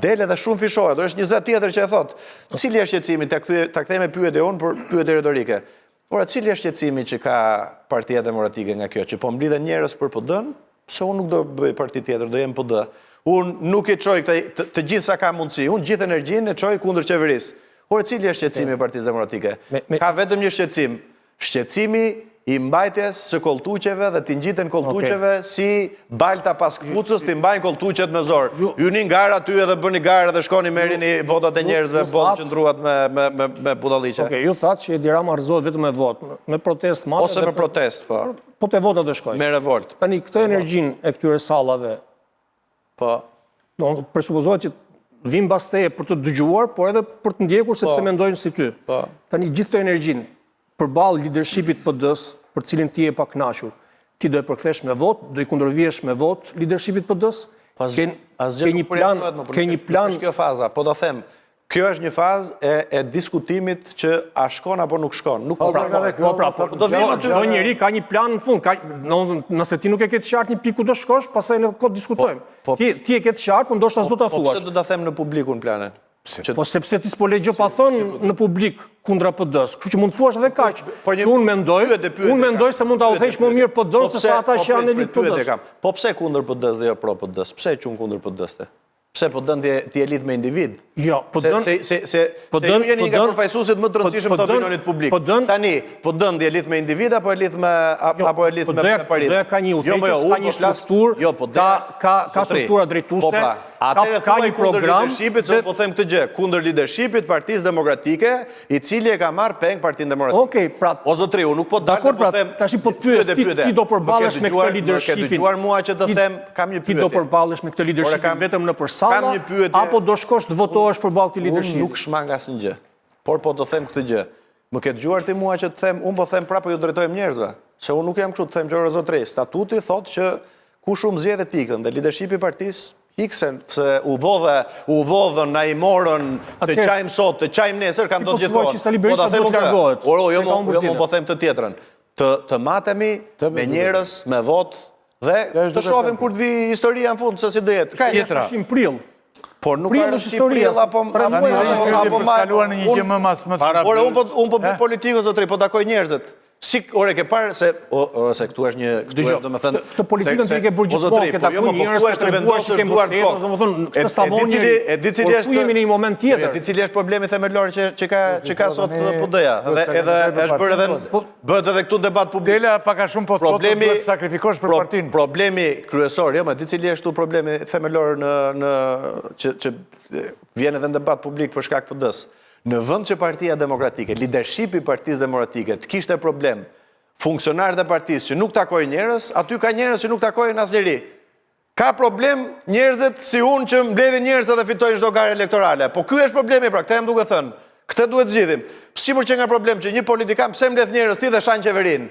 del edhe shumëfishohet, është një zë tjetër që e thotë. Cili është shqetësimi, ta kthej ta kthej me pyetje unë për pyetje retorike. Ora, cili është shqetësimi që ka Partia Demokratike nga kjo, që po mblidhen njerëz për PD-n, se unë nuk do bëj parti tjetër, do jem PD. Unë nuk e çoj këtë të, të gjithë sa ka mundësi, unë gjithë energjinë e çoj kundër qeverisë. Ora, cili është shqetësimi i Partisë Demokratike? Ka vetëm një shqetësim, Shqetësimi i mbajtjes së kolltuqeve dhe t'i ngjiten kolltuqeve si balta pas këpucës, t'i mbajnë kolltuqet me zor. Hyni në garë aty edhe bëni garë dhe shkoni merrini votat e njerëzve, boll qëndruat me me me me budalliqe. Okej, ju thatë që Edi Rama rrëzohet vetëm me votë, me protestë madhe. Ose me protestë, po. Po te votat do shkojë. Me revoltë. Tani këtë energjinë e këtyre sallave Po. Do të presupozohet që vijnë mbas teje për të dëgjuar, por edhe për të ndjekur sepse po. mendojnë si ty. Po. Tani gjithë këtë energjinë përballë leadershipit PD-s, për të cilin ti je i pakënaqur, ti do e përkthesh me votë, do i kundërvihesh me votë leadershipit PD-s? Po, ke ke një plan, ke një plan. Është kjo faza, po ta them, Kjo është një fazë e e diskutimit që a shkon apo nuk shkon. Nuk po pra, po, po pra, po, do vijmë aty. Çdo njeri ka një plan në fund, ka, nëse ti nuk e ke të qartë një pikë ku do shkosh, pastaj ne kot diskutojmë. Po, po, ti ti e ke të qartë, po ndoshta s'do ta po, thuash. Po pse do ta them në publik unë planin? Pse? Po sepse ti s'po le gjë pa thënë në publik kundra PD-s. Kështu që mund të thuash edhe kaq. Po një unë mendoj, unë mendoj se mund ta udhëheq më mirë PD-n se sa ata që janë në elitë PD-s. Po pse kundër PD-s dhe jo pro PD-s? Pse e quan kundër PD-s? Pse PD-n ti ti e lidh me individ? Jo, PD-n se se se se se ju jeni nga përfaqësuesit më të rëndësishëm të opinionit publik. Tani, PD-n ti e lidh me individ apo e lidh me jo, apo e lidh me me parim? PD-ja ka një jo, udhëheqës, jo, ka një po strukturë, jo, po ka ka ka struktura drejtuese. Po pra, atëherë ka një program leadershipit, se po them këtë gjë, kundër leadershipit Partisë Demokratike, i cili e ka marrë peng Partinë Demokratike. Okej, pra O zotëri, unë nuk po dal po pra, them. Tash po të pyes ti, ti do përballesh me këtë leadershipin. Më ke dëgjuar mua që të them, kam një pyetje. Ti do përballesh me këtë leadershipin vetëm nëpër salla apo do shkosh të votohesh përballë këtij leadershipi? Unë nuk shmang asnjë gjë. Por po të them këtë gjë. Më ke dëgjuar ti mua që të them, unë po them prapë po ju drejtohem njerëzve, se unë nuk jam kështu të them që ore zotëri, statuti thotë që kush humb zgjedhjet ikën dhe leadershipi i partisë Ik se, se u vodhe, u vodhën, na i morën, të qajmë sot, të qajmë nesër, ka ndodhur gjithmonë. Po Sali Berisha po duhet të largohet. Oro, jo, mo, jo, mo, po them të tjetrën. Të, të matemi me njerëz, me votë, dhe të shohim kur të vijë historia në fund, se si do jetë. Ka tjetra. Është në prill. Por nuk ka rëndësi prill apo apo apo maj. Kaluar në një gjë më mas më. Por unë po unë po bëj politikë zotëri, po takoj njerëzit. Si, ore, ke parë se, o, o, se këtu është një, këtu është, domethënë... Këtë politikën ti e ke bërë gjithmonë, ke taku po, njerëz, ke treguar që ke mbështetur, domethënë, këtë s'ta vonë njeri, e di cili është... jemi në një moment tjetër. E di cili është problemi themelor që, që ka, që ka sot PD-ja, dhe edhe është bërë edhe, po- bëhet edhe këtu debat publik. Dela pak a shumë po thotë problemi, duhet sakrifikosh për partinë. Problemi kryesor, jo, ma di cili është këtu problemi themelor në, në, që, që vjen edhe në debat publik për shkak PD-së. Në vend që Partia Demokratike, lidershipi i Partisë Demokratike të kishte problem funksionarët e partisë që nuk takojnë njerëz, aty ka njerëz që nuk takojnë asnjeri. Ka problem njerëzit si unë që mbledhin njerëz edhe fitojnë çdo garë elektorale. Po ky është problemi pra, këtë jam duke thënë. Këtë duhet zgjidhim. Si mor qenka problem që një politikan pse mbledh njerëz ti dhe shan qeverinë?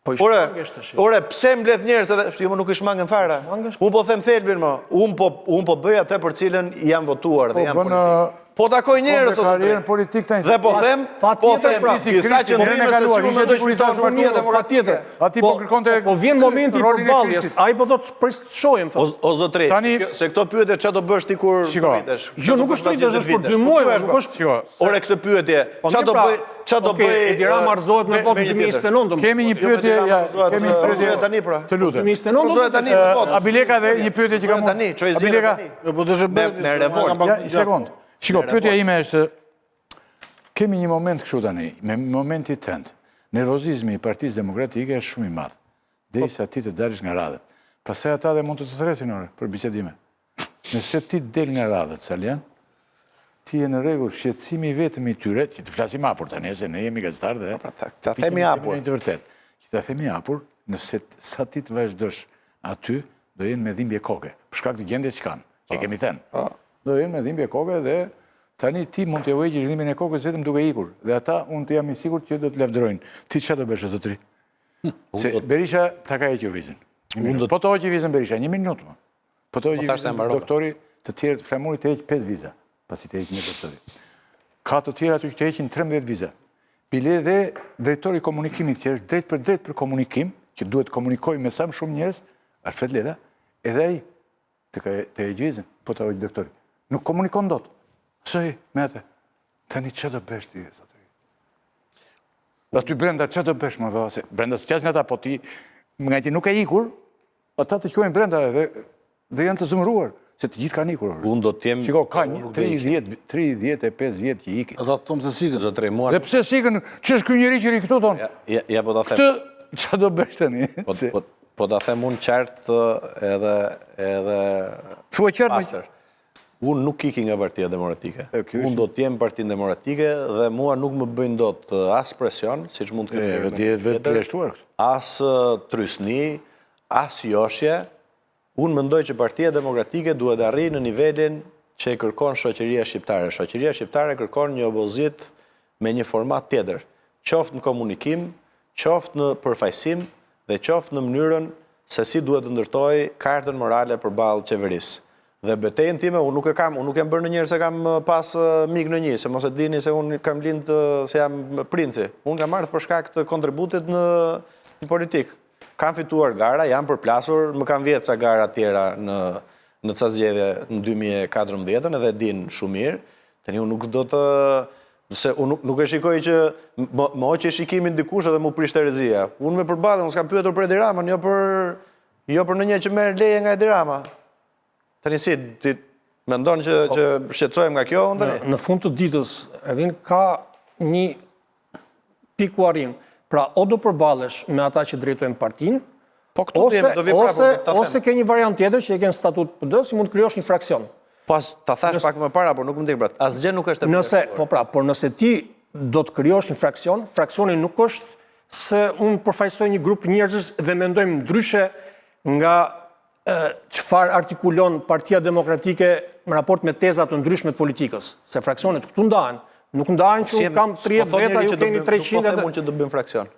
Po i Ore, shmangesh tash. ore, pse mbledh njerëz edhe jo më nuk i shmangem fare. Unë po them thelbin më. Unë po unë po bëj atë për cilën jam votuar dhe Po jam bën, politik. Po takoj njerëz po ose karrierën politik tani. Dhe po them, po them, pra, disa qëndrime se si unë mendoj që fiton Partia Demokratike. Ati po kërkonte Po vjen momenti i rolin e përballjes. Krishtit. Ai po thotë pres të shohim O, thotë. o zotri, Tani- se kjo- se këto pyetje ç'a do bësh ti kur Shiko. rritesh? Jo, nuk është rritesh, është për dy muaj, nuk është Shiko. Ore këtë pyetje, Po ç'a mirë do pra, bëj, ç'a do okej, bëj? Edi Rama rrëzohet me votë në 2029. Kemi një Jo, pyetje, Edi Rama ja, rrëzohet, kemi një pyetje. rrëzohet tani, pra. Të lutem. 2029 Rrëzohet tani me votë. Abileka dhe një pyetje që kam unë. Tani, çoj zgjedhjet Abileka, tani. Jo, po deshe Me- bëhet, me revolt. Ja, një sekond. Shiko, pyetja ime është kemi një moment kështu tani, me momenti tënd. Nervozizmi i Partisë Demokratike është shumë i madh. Derisa ti të dalësh nga radhët. Pastaj ata dhe mund të të thresin ore për bisedime. Nëse ti del nga radhët, Salian, ti je në rregull, shqetësimi i vetëm i tyre, që të flasim hapur tani, se ne jemi gazetar dhe Po, pra, ta- ta themi hapur. Të vërtet. Që ta themi hapur, nëse t- sa ti të vazhdosh aty, do jenë me dhimbje koke, për shkak të gjendjes që kanë, që e kemi thënë. Do jenë me dhimbje koke dhe tani ti mund të heqësh dhimbjen e kokës vetëm duke ikur. Dhe ata unë të jam i sigurt që do të lavdërojnë. Ti çfarë do bësh o zotri? Se Berisha ta ka hequr vizën. Një minutë. Po të hoqi vizën Berisha, një minutë më. Po të hoqi thash se e vizën mbarova. doktori, të tjerët flamuri të heq 5 viza, pasi të heq një doktori. Ka të tjera aty që të heqin 13 viza. Bile dhe drejtori i komunikimit që është drejt për drejt për komunikim, që duhet të komunikojë me sa më shumë njerëz, Alfred Lela, edhe ai të ka të heq vizën, po ta hoq doktori. Nuk komunikon dot. Soi me atë. Tani ç'a do bësh ti, zotëri? Aty brenda ç'a do bësh më valla se brenda s'qasin ata, po ti nga që nuk e ikur, ata të quajnë brenda dhe dhe janë të zemëruar se të gjithë kanë ikur. Unë do të jem Shiko, ka unë një nuk do ikim. 30 35 vjet që ikin. Ata thonë se sikën. Zotri, mua Dhe pse s'ikën? Ç'është ky njeri që ri këtu thonë? ja, ja po ta them. Këtë ç'a do bësh tani? Po, Se- po, po ta them unë qartë edhe edhe Thua qartë me- pastër. Unë nuk iki nga Partia Demokratike. E, kjo Unë është- do të jem Partinë Demokratike dhe mua nuk më bëjnë dot as presion, siç mund të E, ketë vetë je vetë përjashtuar këtu. as trysni, as joshje. Unë mendoj që Partia Demokratike duhet arrijë në nivelin që e kërkon shoqëria shqiptare. Shoqëria shqiptare kërkon një opozitë me një format tjetër, qoftë në komunikim, qoftë në përfaqësim dhe qoftë në mënyrën se si duhet të ndërtojë kartën morale përballë qeverisë. Dhe betejën time unë nuk e kam, unë nuk jam bërë ndonjëherë se kam pas mik në një, se mos e dini se unë kam lind se jam princi. Unë kam ardhur për shkak të kontributit në, në politikë. Kam fituar gara, jam përplasur, më kanë vjetë ca gara tjera në në ca zgjedhje në 2014-ën edhe e din shumë mirë. Tani unë nuk do të se unë nuk, nuk e shikoj që më, më hoqe shikimin dikush edhe mu prish terezia. Unë me përballje, unë s'kam pyetur për Edi Ramën, jo për jo për ndonjë që merr leje nga Edi Rama. Tani si ti mendon që që shqetësohem nga kjo unë tani? Në, në fund të ditës, Ervin, ka një pikë ku arrin. Pra, o do përballesh me ata që drejtojnë partinë, Po këtu ose, do jemi, do vi prapë, ose, do ta them. ose ke një variant tjetër që e ke në statut PD, si mund të krijosh një fraksion. Pas ta thash pak më para, por nuk më ndjek pra. Asgjë nuk është e Nëse, po pra, por nëse ti do të krijosh një fraksion, fraksioni nuk është se unë përfaqësoj një grup njerëzish dhe mendojmë ndryshe nga e, çfarë artikulon Partia Demokratike në raport me teza të ndryshme të politikës, se fraksionet këtu ndahen, nuk ndahen që Si unë kam s'po 30 thot veta, njeri ju që do keni bëjmë- 300 Nuk po them dhe- unë që do bëjmë fraksion.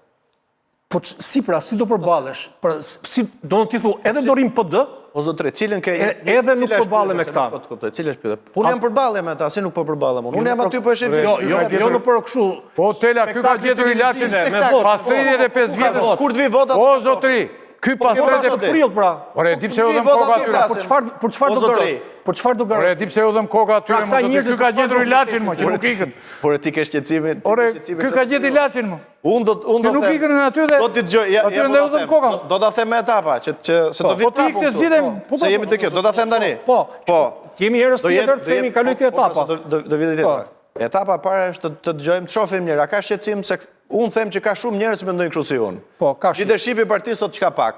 Po ç- si pra, si do përballesh? Pra, si do të ti thu, edhe do rrim PD, O zotri, cilën ke edhe nuk cila është përballe pyetja, me se këta. nuk Po të kuptoj, cila është pyetja? Unë jam përballje me ta, si nuk po përballem unë. Unë jam aty po e shih. Jo, jo, jo në për kështu. Po Tela, ky ka spektakli gjetur ilaçin televizive, me votë, pas po. 35 vjetësh. Kur të vi vota? O zotri, ky pas po, 35 zotri. Prill pra. Ore, e di pse u Po, dhëm vota koka aty atyre. flasin. Për çfarë për çfarë O, do zotri. garosh? Për çfarë do Ore, garosh? e di pse u dhëm koka atyre, Pra, mo këta zotri. njerëzit Ky ka për çfarë gjetur do ilaçin mo, që Ore, nuk ikën. Por ti ke shqetësimin. ti ke Ore, shqetësimin ky që ka do gjetur të ilaçin mo. Unë do unë do Që nuk them. ikën në aty dhe Do t'i dëgjoj, ja, aty ja, po ndaj ta u dhëm them. koka. Do, do ta them me etapa, që që se do vi Po ti prapë ikte unë këtu. zgjidhem. Po, Se po, jemi te kjo, do ta them tani. Po, Po. Të jemi herës Do jetë- tjetër, do themi jetë- kaloj kjo po, po, etapa. Do do do vitet tjetra. Etapa e parë është të, të dëgjojmë, të shohim njëra, ka shqetësim se unë them që ka shumë njerëz që mendojnë kështu si unë. Po, ka shumë. Leadershipi i partisë thotë që ka pak.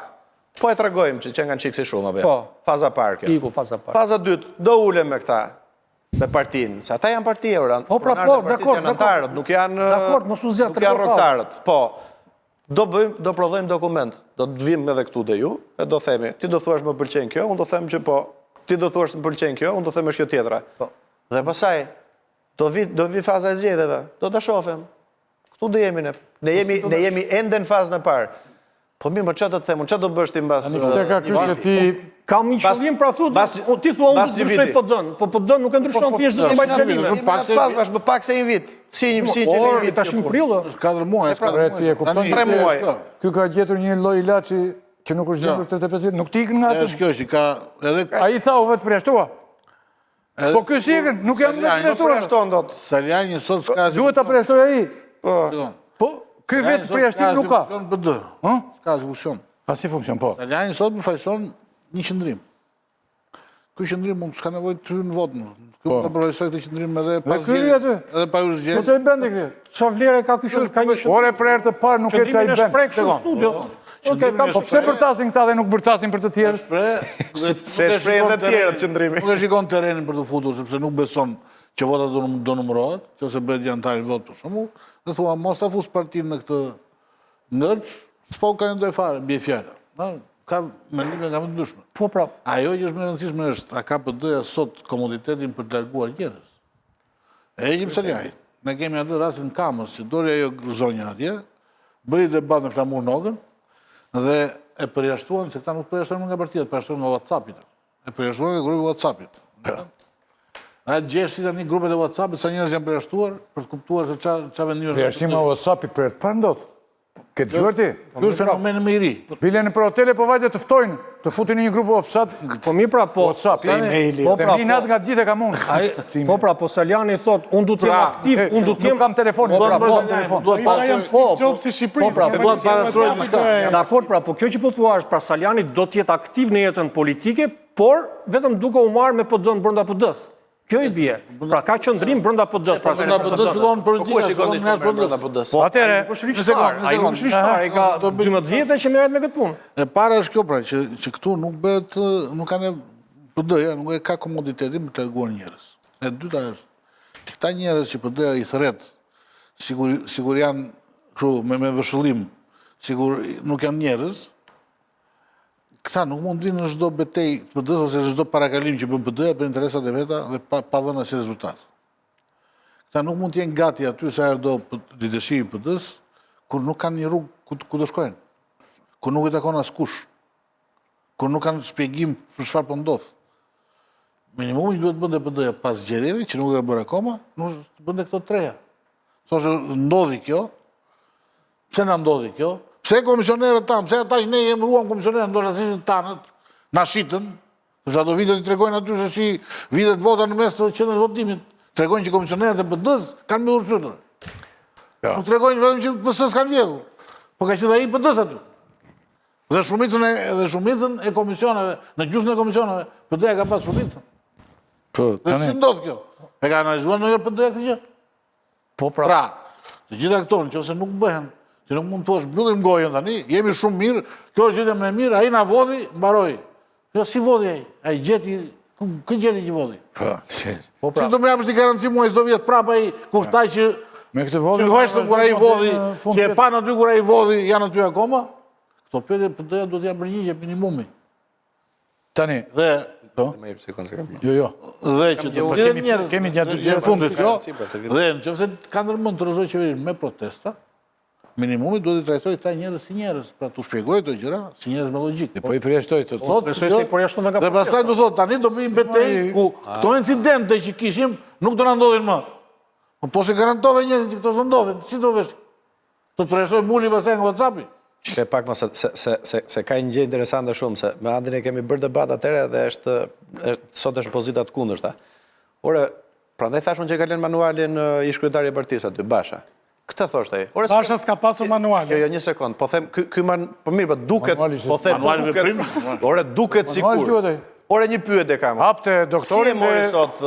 Po e tregojmë që qenë kanë çik si shumë apo jo. Po. Faza e parë kjo. Iku faza e parë. Faza e dytë, do ulem me këta me partinë, se ata janë parti ora. Po, pra, pronarët po, e partisë dakord, janë dakord. antarët, nuk janë Dakord, mos u zgjat, Nuk janë trego rrogtarët. Po. Do bëjmë, do prodhojmë dokument. Do të vim edhe këtu te ju e do themi, ti do thuash më pëlqen kjo, unë do them që po. Ti do thuash më pëlqen kjo, unë do them është kjo tjetra. Po. Dhe pastaj do vi do vi faza e zgjedhjeve. Do ta shohim. Këtu do jemi ne. Ne jemi ne jemi ende në fazën e parë. Po mirë, po çfarë do të them unë? Çfarë do bësh ti mbas Tani këtë ka ky se ti kam një qëllim pra thu, ti thua unë do të ndryshoj PD-n, po PD-n nuk e ndryshon po, po, thjesht duke mbajtur fjalime. Pak se është më pak se një vit. Si një si një vit tash në prill. Është 4 muaj, është 4 muaj. Ti e kupton 3 muaj. Ky ka gjetur një lloj ilaçi që nuk është gjetur 35 vjet, nuk të ikën nga aty. Është kjo që ka edhe Ai tha u vetëpërjashtua. Po ky si ikën, nuk jam vetëpërjashtuar. Nuk përjashton dot. Salianji sot s'ka asnjë. Duhet ta përjashtoj ai. Po. Po, ky vetëpërjashtim nuk ka. S'ka PD. Ë? S'ka asnjë funksion. Asnjë funksion, po. Salianji sot përfaqëson një qëndrim. Ky qëndrim mund s'ka nevojë të hyjë në votë më. Ky po. mund ta përfaqësojë këtë qëndrim edhe pa zgjedhje. Edhe pa u zgjedhje. Po çfarë bën ti? Çfarë vlere ka ky që ka një qëndrim? Ore për herë të parë nuk e çaj bën. Qëndrimin e shpreh në studio. Okej, kam po pse bërtasin këta dhe nuk bërtasin për të tjerët? Se shprehin dhe të tjerët qëndrimin. Nuk e shikon terrenin për të futur sepse nuk beson që vota do do numërohet, nëse bëhet një anëtar i votë për shembull, dhe thua mos ta fus partinë në këtë ngërç, s'po kandidoj fare, bie fjala. Na ka mendime nga më të ndryshme. Po pra. Ajo që është më e rëndësishme është a ka PD-ja sot komoditetin për të larguar njerëz. E heqim Salianjin. Ne kemi atë rastin Kamës, që doli ajo zonja atje, bëri debat me Flamur Nokën, dhe e përjashtuan, se këta nuk përjashtojnë nga partia, përjashtuan nga Whatsappi. E përjashtuan nga grupi i Whatsappit. Po. A gjesh si tani grupet e Whatsappit, sa njerëz janë përjashtuar, për të kuptuar se ça, ça vendime... Përjashtim nga Whatsappi për të parë ndodh. Ke dëgjuar ti? Ky është fenomeni më i ri. Bile nëpër hotele po vajte të ftojnë, të futin në një grup WhatsApp. Po mirë pra, po. WhatsApp, emaili. Po pra, po. nga të gjithë e kam unë. Ai, po pra, po Salianji thot, unë do të jem pra, aktiv, unë do të jem kam telefon, po pra, po, telefon. Do të pa jam Steve Jobs i Shqipërisë. Po pra, do të parashtroj diçka. Dakor, pra, po kjo që po thua është, pra Salianji do të jetë aktiv në jetën politike, por vetëm duke u marrë me PD-n brenda PD-s. Kjo i bie. Pra ka qëndrim brenda PD-s. Pra brenda PD-s fillon po politika, fillon nga brenda PD-s. Po atëherë, një sekondë, ai nuk është rishtar, ai ka 12 vjet që merret me këtë punë. E para është kjo pra që që këtu nuk bëhet, nuk ka ne PD-ja, nuk e ka komoditetin për të larguar njerëz. E dyta është që këta njerëz që PD-ja i thërret sikur sikur janë kështu me me vëshëllim, sikur nuk janë njerëz, Këta nuk mund të vinë në çdo betejë të PD-së ose në çdo parakalim që bën PD-ja për interesat e veta dhe pa, pa dhënë asnjë rezultat. Këta nuk mund të jenë gati aty sa herë do leadershipi i PD-së, kur nuk kanë një rrugë ku, ku do shkojnë, kur nuk i takon askush, kur nuk kanë shpjegim për çfarë po ndodh. Minimumi që duhet bënte PD-ja pas zgjedhjeve, që nuk e ka bërë akoma, nuk të bënte këto treja. Thoshte ndodhi kjo, Pse na ndodhi kjo? Pse komisionerët tanë, pse ata që ne i emëruam komisionerët, ndoshta s'ishin tanët, na shitën, sepse ato videot i tregojnë aty se si vidhet vota në mes të qendrës së votimit, tregojnë që komisionerët e PD-së kanë mbyllur sytë. Ja. Nuk tregojnë vetëm që PS-së kanë vjedhur, po ka qenë ai i PD-së aty. Dhe shumicën e dhe shumicën e komisioneve, në gjysmën e komisioneve, PD-ja ka pas shumicën. Po, tani. Dhe si ndodh kjo? E ka analizuar ndonjëherë PD-ja këtë gjë? Po pra. Pra, të gjitha këto, në qoftë se nuk bëhen, ti nuk mund të thuash mbyllim gojën tani, jemi shumë mirë, kjo është gjendja më e mirë, ai na vodhi, mbaroi. Jo si vodhi ai? Ai gjeti, kë gjeti që vodhi? Po, po pra. Si do më japësh ti garanci mua s'do vjedh prapë ai kur këta që me këtë vodhi. Që heshtën kur ai vodhi, që e panë aty kur ai vodhi, janë aty akoma? Këto pyetje PD-ja duhet të japë përgjigje minimumi. Tani, dhe po. Më jep sekondë se kam. Jo, jo. Dhe që të po kemi njerëz, kemi një dy gjëra fundit kjo. Dhe në qoftë se ka ndërmend të rrëzojë qeverinë me protesta, minimumi duhet të trajtojë këta njerëz si njerëz, pra t'u shpjegojë këto gjëra si njerëz me logjikë. Po i përjashtoi të thotë, besoj se i përjashton nga. Dhe pastaj do thotë tani do bëjmë betejë ku këto incidente që kishim nuk do na ndodhin më. Po po s'i garantove njerëzit që këto s'do ndodhin, si do vesh? Do të përjashtojë Muli pastaj nga WhatsAppi. Se pak më se, se, se, se, se ka një gjë interesante shumë, se me Andin e kemi bërë debat atëherë dhe është, është sot është pozita të kundërta. Ore, prandaj thashë unë që ka lënë manualin ish kryetari i partisë aty, Basha. Këtë thoshte ai. Ore, Basha s'ka pasur manual. Jo, jo, një sekond. Po them ky ky man, po mirë, po duket, po them po duket. Ore, duket sikur. Ore një pyetje kam. Hapte doktorin Si e mori sot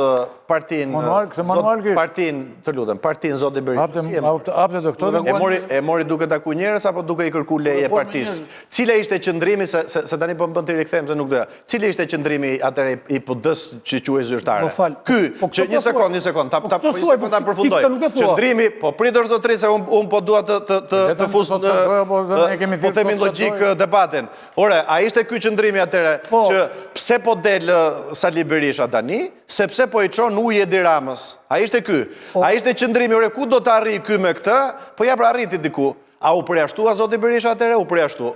partinë? Manual, këtë manual ki. Partinë, të lutem, partinë zoti Berisha. Hapte, hapte, hapte doktorin. E mori, e mori duke taku njerëz apo duke i kërku leje partisë? Cila ishte qëndrimi se se, se tani po më bën të rikthehem se nuk doja. Cili ishte qëndrimi atëherë i PD-s që quhej zyrtare? Më fal. Ky, po, që një sekond, një sekond, ta po, ta po, një sekond ta përfundoj. Qëndrimi, po prit or zotri se un un po dua të të të të fus në po themi logjikë debatin. Ore, a ishte ky qëndrimi atëherë po. që pse po del Sali Berisha tani, sepse po i çon ujë Edi Ramës. A ishte ky? Po. A ishte qëndrimi, ore, ku do të arrijë ky me këtë? Po ja pra arriti diku. A u përjashtua zoti Berisha atëherë? U përjashtua.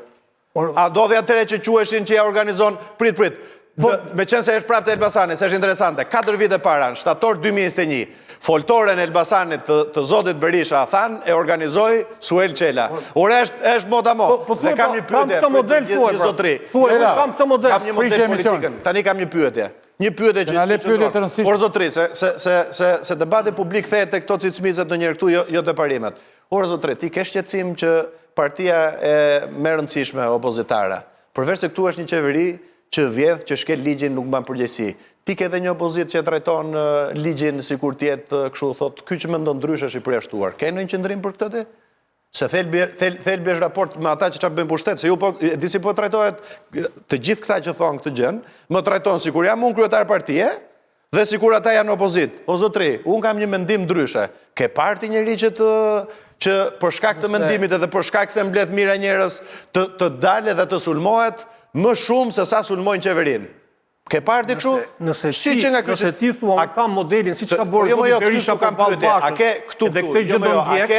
A ndodhi atëherë që quheshin që ja organizon, prit, prit, po, meqenëse është prapë te Elbasani, se është interesante, 4 vite para, në shtator 2021, foltoren e Elbasanit të, të Zotit Berisha, thanë, e organizoi Suel Çela. Ore, është, është mot a mot. Po, po thuaj, kam një pyetje, kam këtë model, thuaj, pra. Zotri. Thuaj, kam këtë model. Kam një model politikën. Tani kam një pyetje. Një pyetje që që pyetje të rëndësishme. Por zotri, se se se se se debati publik kthehet tek këto cicmizet ndonjëherë këtu, jo jo te parimet. Por zotri, ti ke shqetësim që partia e më e rëndësishme opozitare, përveç se këtu është një qeveri që vjedh, që shkel ligjin, nuk mban përgjegjësi. Ti ke edhe një opozitë që e trajton ligjin sikur të jetë kështu, thotë, ky që mendon ndryshe është i përjashtuar. Ke ndonjë qëndrim për këtë ti? Se thelbi thel, thelbi është raport me ata që çfarë bëjnë pushtet, se ju po e di si po trajtohet të gjithë këta që thonë këtë gjën, më trajton sikur jam unë kryetar partie dhe sikur ata janë në opozitë. O zotri, unë kam një mendim ndryshe. Ke parë ti njeri që të që për shkak të mendimit edhe për shkak se mbledh mijëra njerëz të të dalë dhe të sulmohet më shumë se sa sulmojnë qeverinë. Ke parë ti kështu? Nëse si ti, nëse ti thua unë kam modelin siç ka bërë jo, zoti jo, Berisha kam pyetje. A ke këtu dhe këtë gjë jo, do ndjek?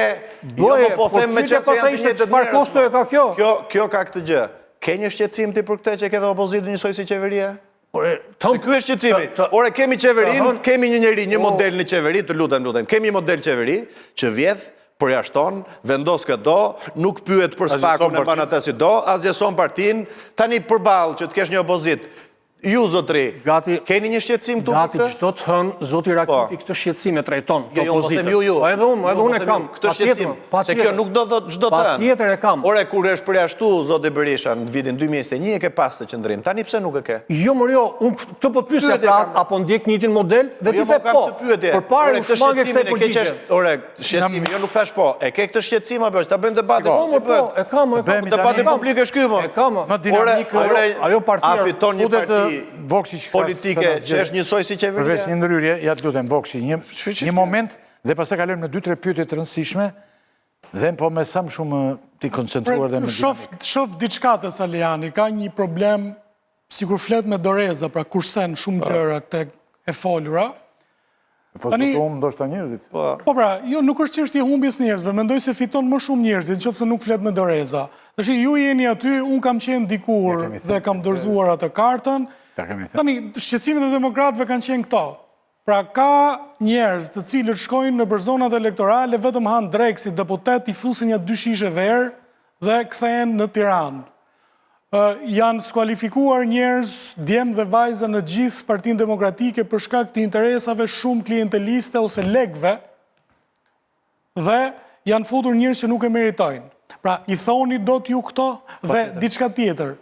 Jo, po po them me çfarë pastaj ishte çfarë kosto e ka kjo? Kjo kjo ka këtë gjë. Ke një shqetësim ti për këtë që ke dhe opozitën njësoj si qeveria? Ore, se ky është shqetësimi. Ore, kemi qeverinë, kemi një njeri, një model në qeveri, të lutem, lutem. Kemi një model qeveri që vjedh, përjashton, vendos kë do, nuk pyet për SPAK-un e bën atë si do, asgjëson partinë, tani përballë që të kesh një opozitë. Ju zotri, gati, keni një shqetësim këtu për këtë? Gati çdo të hënë zoti Rakipi po. këtë shqetësim e trajton të jo, jo, po opozitës. Ju, ju. Po edhe unë, edhe unë e kam. Këtë shqetësim, se kjo nuk do thotë çdo të hënë. Patjetër e kam. Ore kur është përjashtu zoti Berisha në vitin 2021 e ke pas këtë qëndrim. Tani pse nuk e ke? Jo, mor jo, unë këtë po të pyesja pra, apo ndjek njëjtin model dhe ti jo, the po. Përpara u shmange kësaj përgjigje. Ore, Shqetësimi, jo nuk thash po. E ke këtë shqetësim apo jo? Ta bëjmë debatin. Po, po, po, e kam, e kam. Debati publik është ky, mo. E kam. Më dinamik, ore, ajo partia. A fiton një parti Vokshi që politike që është njësoj si qeveria? Përveç një ndërhyrje, ja të lutem Vokshi, një një moment dhe pastaj kalojmë në dy tre pyetje të rëndësishme dhe po me sa më shumë ti koncentruar dhe më shof shof diçka te Salianji, ka një problem sikur flet me doreza, pra kursen shumë po. gjëra tek e folura. Po Tani, të humbë ndoshta njerëzit. Po. po pra, jo, nuk është çështje humbjes njerëzve, mendoj se fiton më shumë njerëzit, në qoftë se nuk flet me doreza. Tashi ju jeni aty, unë kam qenë dikur dhe kam dorëzuar atë kartën. Tani, shqetësimet e demokratëve kanë qenë këto. Pra ka njerëz të cilët shkojnë nëpër zonat elektorale vetëm hanë drekë si deputet, i fusin nja dy shishe verë dhe kthehen në Tiranë. Janë skualifikuar njerëz, djem dhe vajza në gjithë Partinë Demokratike për shkak të interesave shumë klienteliste ose lekëve dhe janë futur njerëz që nuk e meritojnë. Pra, i thoni dot ju këto dhe diçka tjetër.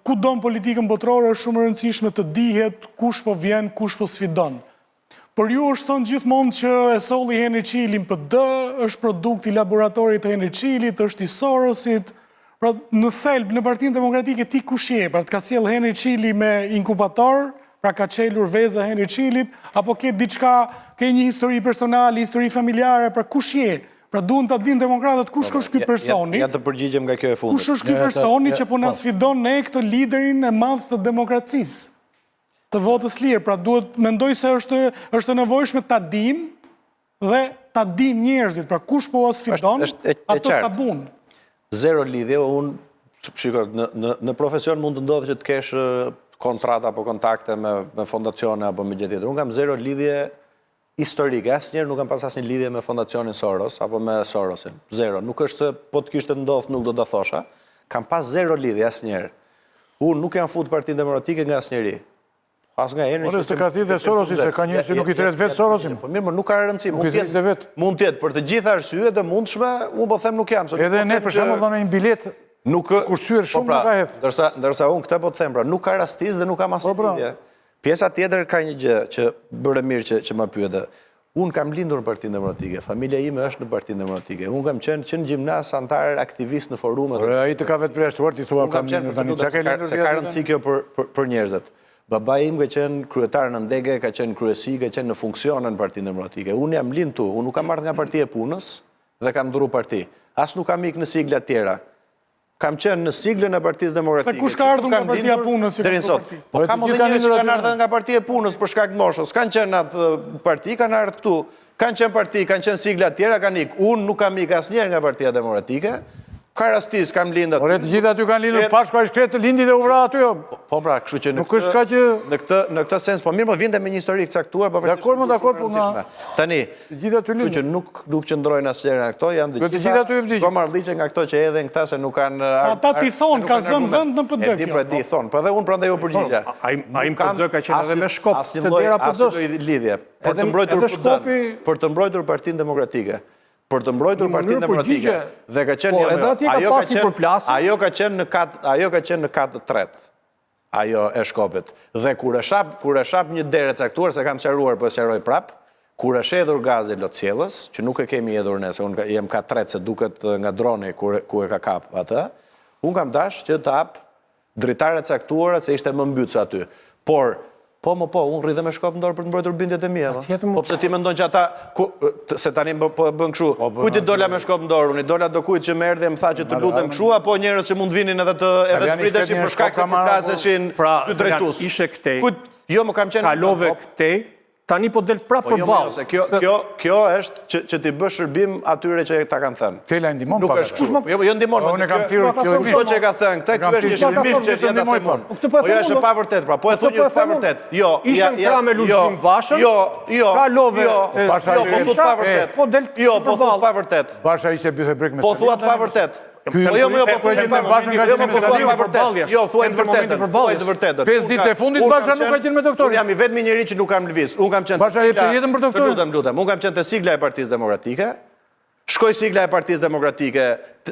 Kudo në politikën botërore është shumë e rëndësishme të dihet kush po vjen, kush po sfidon. Për ju është thënë gjithmonë që e solli Henri Çili në PD, është produkt i laboratorit të Henri Çilit, është i Sorosit. Pra në thelb në Partinë Demokratike ti kush je? Pra të ka sjellë Henri Çili me inkubator, pra ka çelur veza Henri Çilit, apo ke diçka, ke një histori personale, histori familjare, pra kush je? Pra duan ta dinë demokratët kush është ky personi. Ja të përgjigjem nga kjo e fundit. Kush është ky personi që po na po. sfidon ne këtë liderin e madh të demokracisë? Të votës lirë, pra duhet mendoj se është është e nevojshme ta dimë dhe ta dinë njerëzit, pra kush po ua sfidon atë tabun. Zero lidhje, unë shiko, në në në profesion mund të ndodhë që të kesh kontrata apo kontakte me me fondacione apo me gjë tjetër. Unë kam zero lidhje historike, asnjëherë nuk kam pas asnjë lidhje me fondacionin Soros apo me Sorosin. Zero. Nuk është se po të kishte ndodhur nuk do ta thosha. Kam pas zero lidhje asnjëherë. Unë nuk jam fut Partinë Demokratike nga asnjëri. As nga Henri. Ore, s'të ka thirrë dhe Sorosi, se ka njerëz që nuk i thërret vetë Sorosin. Po mirë, nuk ka rëndësi. Mund të jetë vetë. Mund të jetë për të gjitha arsyet e mundshme, unë po them nuk jam. Edhe po ne për shembull dhamë një biletë nuk kursyer po shumë pra, nuk ka hedh. Ndërsa ndërsa unë këtë po të them, pra nuk ka rastis dhe nuk kam asnjë po, pra. lidhje. Pjesa tjetër ka një gjë që bëre mirë që që ma pyete. Unë kam lindur në Partinë Demokratike, familja ime është në Partinë Demokratike. Unë kam qenë që në gjimnaz anëtar aktivist në forumet. Por ai të ka vetëpërjashtuar, ti thua kam lindur tani. Çka ke lindur? Se ka rëndësi kjo për për, për njerëzit. Babai im ka qenë kryetar nëndege, ka qenë kryesi, ka qenë në funksione në Partinë Demokratike. Unë jam lind këtu, unë nuk kam ardhur nga Partia e Punës dhe kam ndërru parti. As nuk kam ikë në sigla të tjera. Kam qenë në siglën e Partisë Demokratike. Se kush ka ardhur nga Partia e Punës që ka sot. Po kam edhe njerëz që kanë ardhur nga Partia e Punës për shkak të moshës. Kanë qenë në atë parti, kanë ardhur këtu. Kanë qenë parti, kanë qenë sigla të tjera, kanë ik. Unë nuk kam ik asnjëherë nga Partia Demokratike. Ka rastis, kam lind aty. Ore, të gjithë aty kanë lindur, Pashko ai shkretë lindi dhe u vra aty. Jo. Po, po pra, kështu që në Nuk është kaq në këtë në këtë sens, po mirë, po vinte me një historik caktuar, po Dakor, mo dakor, po nga Tani, të gjithë aty lindën. Kështu që nuk nuk qëndrojnë asnjëra nga këto, janë të gjitha aty vdiq. Gomarlliqe nga këto që hedhin këta se nuk kanë Ata t'i thonë, ka zënë vend në PD kjo. E di, po e di, thonë, po edhe unë prandaj u përgjigja. Ai ai në PD ka qenë edhe me shkop te dera PD-së. Asnjë lidhje. Për të mbrojtur PD, për të mbrojtur Partinë Demokratike. Për të mbrojtur Partinë Demokratike. Dhe ka qenë po, edhe atje ka pasi përplasje. Ajo ka qenë në kat, ajo ka qenë në kat të tretë. Ajo e shkopit. Dhe kur është hap, kur është hap një derë e caktuar, se kam sqaruar, po e sqaroj prap, kur është hedhur gazi lotsjellës, që nuk e kemi hedhur ne, se unë jam kat tretë se duket nga droni kur ku e ka kap atë, unë kam dash që të hap Dritare të caktuara se ishte më mbytëse aty. Por, po mo po, unë rri dhe me shkop në dorë për të mbrojtur bindjet e mia. Po pse ti mendon që ata, ku, se tani po, po e bën kështu, po, kujt i dola me shkop në dorë, unë i dola dokujt që më erdhi e më tha që të lutem kështu, apo njerëz që mund të vinin edhe të edhe të priteshin për shkak se përplaseshin pra, dy drejtues. Ishe këtej. Kujt, jo, më kam qenë Kalove këtej, Tani po del prapë po, jo, përballë. Jo, kjo, kjo, kjo është që, që t'i bësh shërbim atyre që ta kanë thënë. Tela e ndihmon Nuk është kështu. Jo, jo ndihmon. Po, unë kam thirrur kjo. Kushdo që e ka thënë këtë, ky është një shërbim që ja ta them unë. Po këtë po e po jo, është e pavërtetë, pra. Po e thonë një pavërtetë. Jo, ja, ja, me jo, Lulzim Bashën. Jo, jo. Kalove. Jo, jo, po thotë pavërtetë. Po del Jo, po thotë pavërtetë. Basha ishte bythë e brekë me Po thua të pavërtetë. Po jo, jo, po thuaj të vërtetën. Jo, po thuaj të vërtetën. Jo, thuaj të vërtetën. Thuaj të vërtetën. Pesë ditë e fundit Basha nuk ka qenë me doktorin. Unë jam i vetmi njeri që nuk kam lëviz. Unë kam qenë Basha jep jetën për doktorin. Të lutem, lutem. Unë kam qenë te sigla e Partisë Demokratike. Shkoi sigla e Partisë Demokratike,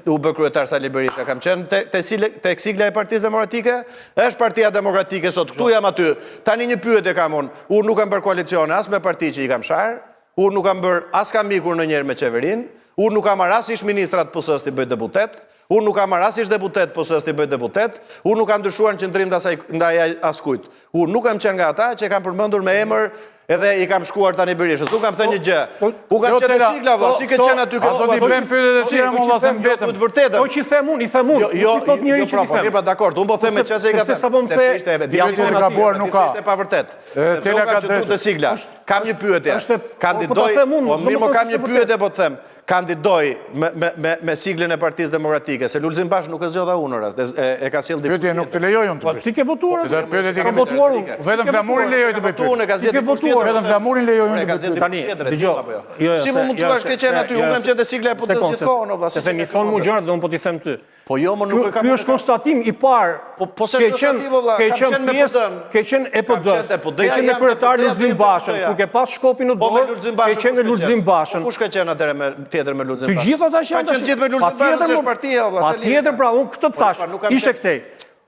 u bë kryetar Sali Berisha. Kam qenë te te te sigla e Partisë Demokratike. Është Partia Demokratike sot. Këtu jam aty. Tani një pyetje kam unë. Unë nuk kam bërë koalicione as me parti që i kam sharë. Unë nuk kam bërë, as kam ikur ndonjëherë me qeverinë, unë nuk kam marrë as ish ministra të PS-së t'i bëj deputet, unë nuk kam marrë as ish deputet të PS-së t'i bëj deputet, unë nuk kam ndryshuar në qëndrim ndaj askujt. Unë nuk kam qenë nga ata që e kam përmendur me emër edhe i kam shkuar tani Berishës. Unë kam thënë një gjë. Unë kam qenë te sigla vëlla, si ke qenë aty ke shkuar. Ato t'i bëjmë pyetjet e tjera, mo vëlla them vetëm. Jo, të vërtetën. Po që them unë, i them unë. Jo, jo, jo, pra, po, mirë, pra, dakord. Unë po them me qenë se i ka thënë. Sepse ishte e gabuar nuk ka. Ishte e pavërtetë. Sepse unë kam qenë te sigla. Kam një pyetje. Kandidoj, po, po mirë, mo kam një pyetje po të them. Kandidoj me me me me siglën e Partisë Demokratike, se Lulzim Bashën nuk e zgjodha unë, ore, e, e ka sjellë dikush. Pyetje nuk të lejoj unë të po, bësh. Ti ke votuar? Po, pyetje ti ke votuar unë. Vetëm Flamurin lejoj të bëj pyetje. Unë e ka zgjedhur dikush tjetër. Vetëm Flamurin lejoj unë të bëj pyetje. Tani, dëgjo. Jo, jo, si mund të thuash ke qenë aty? Unë kam qenë te sigla e PD-së gjithë kohën, o vëlla. Se them i thon mu gjërat dhe unë po t'i them ty. Po jo, më nuk e kam. Ky është konstatim i parë. Po po se është konstatim vëlla, ke qenë me PD-n. Ke qenë e PD. Ke qenë me kryetar Lulzim Bashën, kur ke pas shkopin në po, dorë, ke qenë me Lulzim Bashën. Po kush ka qenë atëherë me tjetër me Lulzim Bashën? Të gjithë ata që janë. Kanë qenë gjithë me Lulzim Bashën, se është partia vëlla. Patjetër pra, unë këtë të po, thash. Po, Ishe këtej.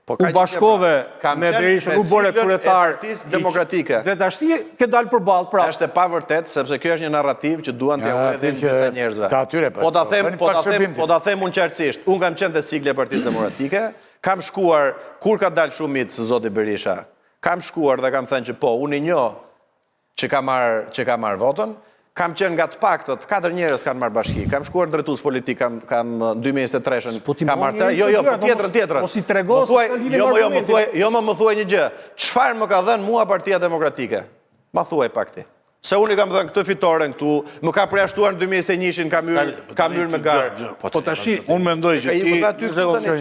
Po u bashkove me Berishën, u bëre kryetar Partisë Demokratike. Dhe tashti ke dalë përballë prapë. Është e pavërtetë sepse kjo është një narrativë që duan t'ia hedhin disa njerëzve. Të atyre po. Po ta them, po ta them, po ta them unë qartësisht. Unë kam qenë te sigla e Partisë Demokratike, kam shkuar kur ka dalë shumicë zoti Berisha. Kam shkuar dhe kam thënë që po, unë i njoh që ka marrë që ka marrë votën, kam qenë nga të paktët, katër njerëz kanë marrë bashki, kam shkuar drejtues politik, kam kam 2023-shën, po kam marrë të, jo, jo, po tjetrën, tjetrën. Mos i trego se thuaj, jo, jo, më thuaj, jo, më më thuaj një gjë. Çfarë më ka dhënë mua Partia Demokratike? Ma thuaj pak ti. Se unë i kam dhënë këtë fitoren këtu, më ka përjashtuar në 2021-shin, kam hyrë, kam hyrë me garë. Po, po tashi, unë mendoj që ti,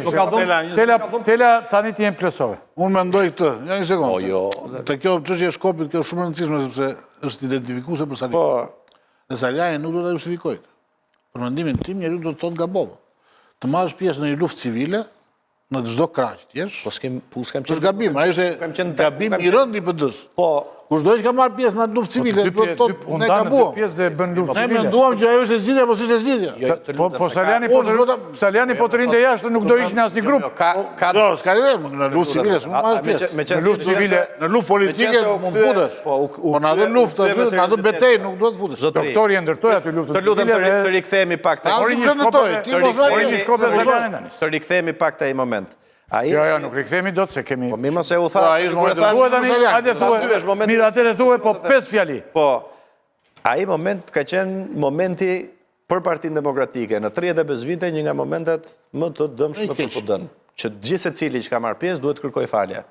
po ka dhënë Tela, tela tani ti e plotësove. Unë mendoj këtë, ja një sekondë. Po jo. Te kjo çështje e Shkopit, kjo është shumë e rëndësishme sepse është identifikuese për Salianjin. Po. Dhe Salianji nuk do ta justifikojë. Për mendimin tim, njeriu do të thotë gabova. Të marrësh pjesë në një luftë civile, në çdo krah që të jesh. Po s'kem, po s'kam qenë. Është gabim, ai është gabim i rëndë i PD-së. Po. Kushdo që ka marrë pjesë në atë luftë civile, do të thotë ne gabuam. Pjesë dhe bën luftë civile. Ne menduam që ajo ishte zgjidhja, po s'ishte zgjidhja. Jo, po, po Salianji po të Salianji po të rrinte jashtë, nuk do ishin asnjë grup. Ka ka Jo, s'ka lidhje, në luftë civile s'mund marrësh pjesë. Në luftë civile, në luftë politike mund të futesh. Po, po në atë luftë, në atë betejë nuk duhet të futesh. Doktori e ndërtoi aty luftën civile. Të lutem të rikthehemi pak tek. Mori një shkop e Salianji tani. Të rikthehemi pak te ai moment. Ai Jo, jo, nuk rikthehemi dot se kemi. Po mirë se u tha. Po, ai është momenti. Thuaj tani, hajde thuaj. Mirë, atëherë thuaj po pesë fjali. Po. Ai moment ka qenë momenti për Partinë Demokratike në 35 vite një nga momentet më të dëmshme për PD-n, që gjithsecili që ka marrë pjesë duhet të kërkojë falje.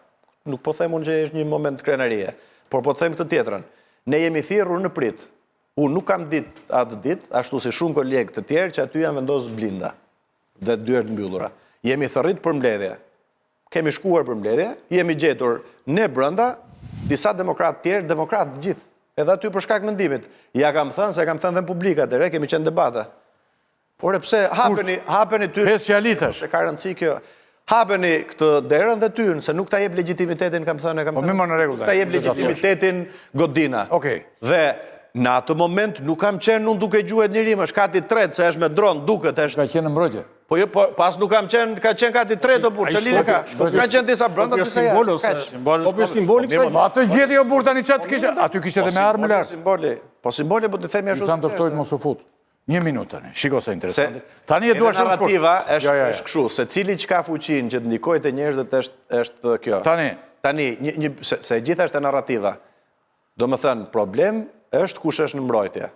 Nuk po them unë që është një moment krenarie, por po them këtë tjetrën. Ne jemi thirrur në pritë. Unë nuk kam ditë atë ditë, ashtu si shumë kolegë të tjerë që aty janë vendosur blinda. Dhe dyert mbyllura. Jemi thërrit për mbledhje. Kemi shkuar për mbledhje, jemi gjetur ne brenda, disa demokratë tjerë, demokratë të gjithë. Edhe aty për shkak mendimit. Ja kam thënë, se e kam thënë dhe në publik atëherë, kemi qenë debate. Por e pse hapeni, hapeni ty. Pesë fjali tash. Se ka rëndësi kjo. Hapeni këtë derën dhe tynë, se nuk ta jep legitimitetin, kam thënë, e kam po, thënë. Po më në rregull. Ta jep legitimitetin godina. Okej. Dhe në atë moment nuk kam qenë unë duke gjuajt njeri, më është kati i tretë se është me dron, duket është. Ka qenë në mbrojtje. Po jo, po pas nuk kam qenë, ka qenë kati i tretë o burrë, çfarë lidhje ka? Ka qenë disa brenda, disa jashtë. Simboli, po simboli kësaj. Po atë gjeti o burrë tani çat kishte, aty kishte edhe me armë lart. Simboli, po simboli po të themi ashtu. I thanë doktorit mos u fut. Një minutë tani, shiko sa interesante. Tani e Edhe dua shumë shkurt. narrativa është Jo, jo, jo. është kështu, secili që ka fuqinë që të ndikojë te njerëzit është është kjo. Tani. Tani, një, një se, se e gjitha është e narrativa. Domethënë, problem është kush është në mbrojtje.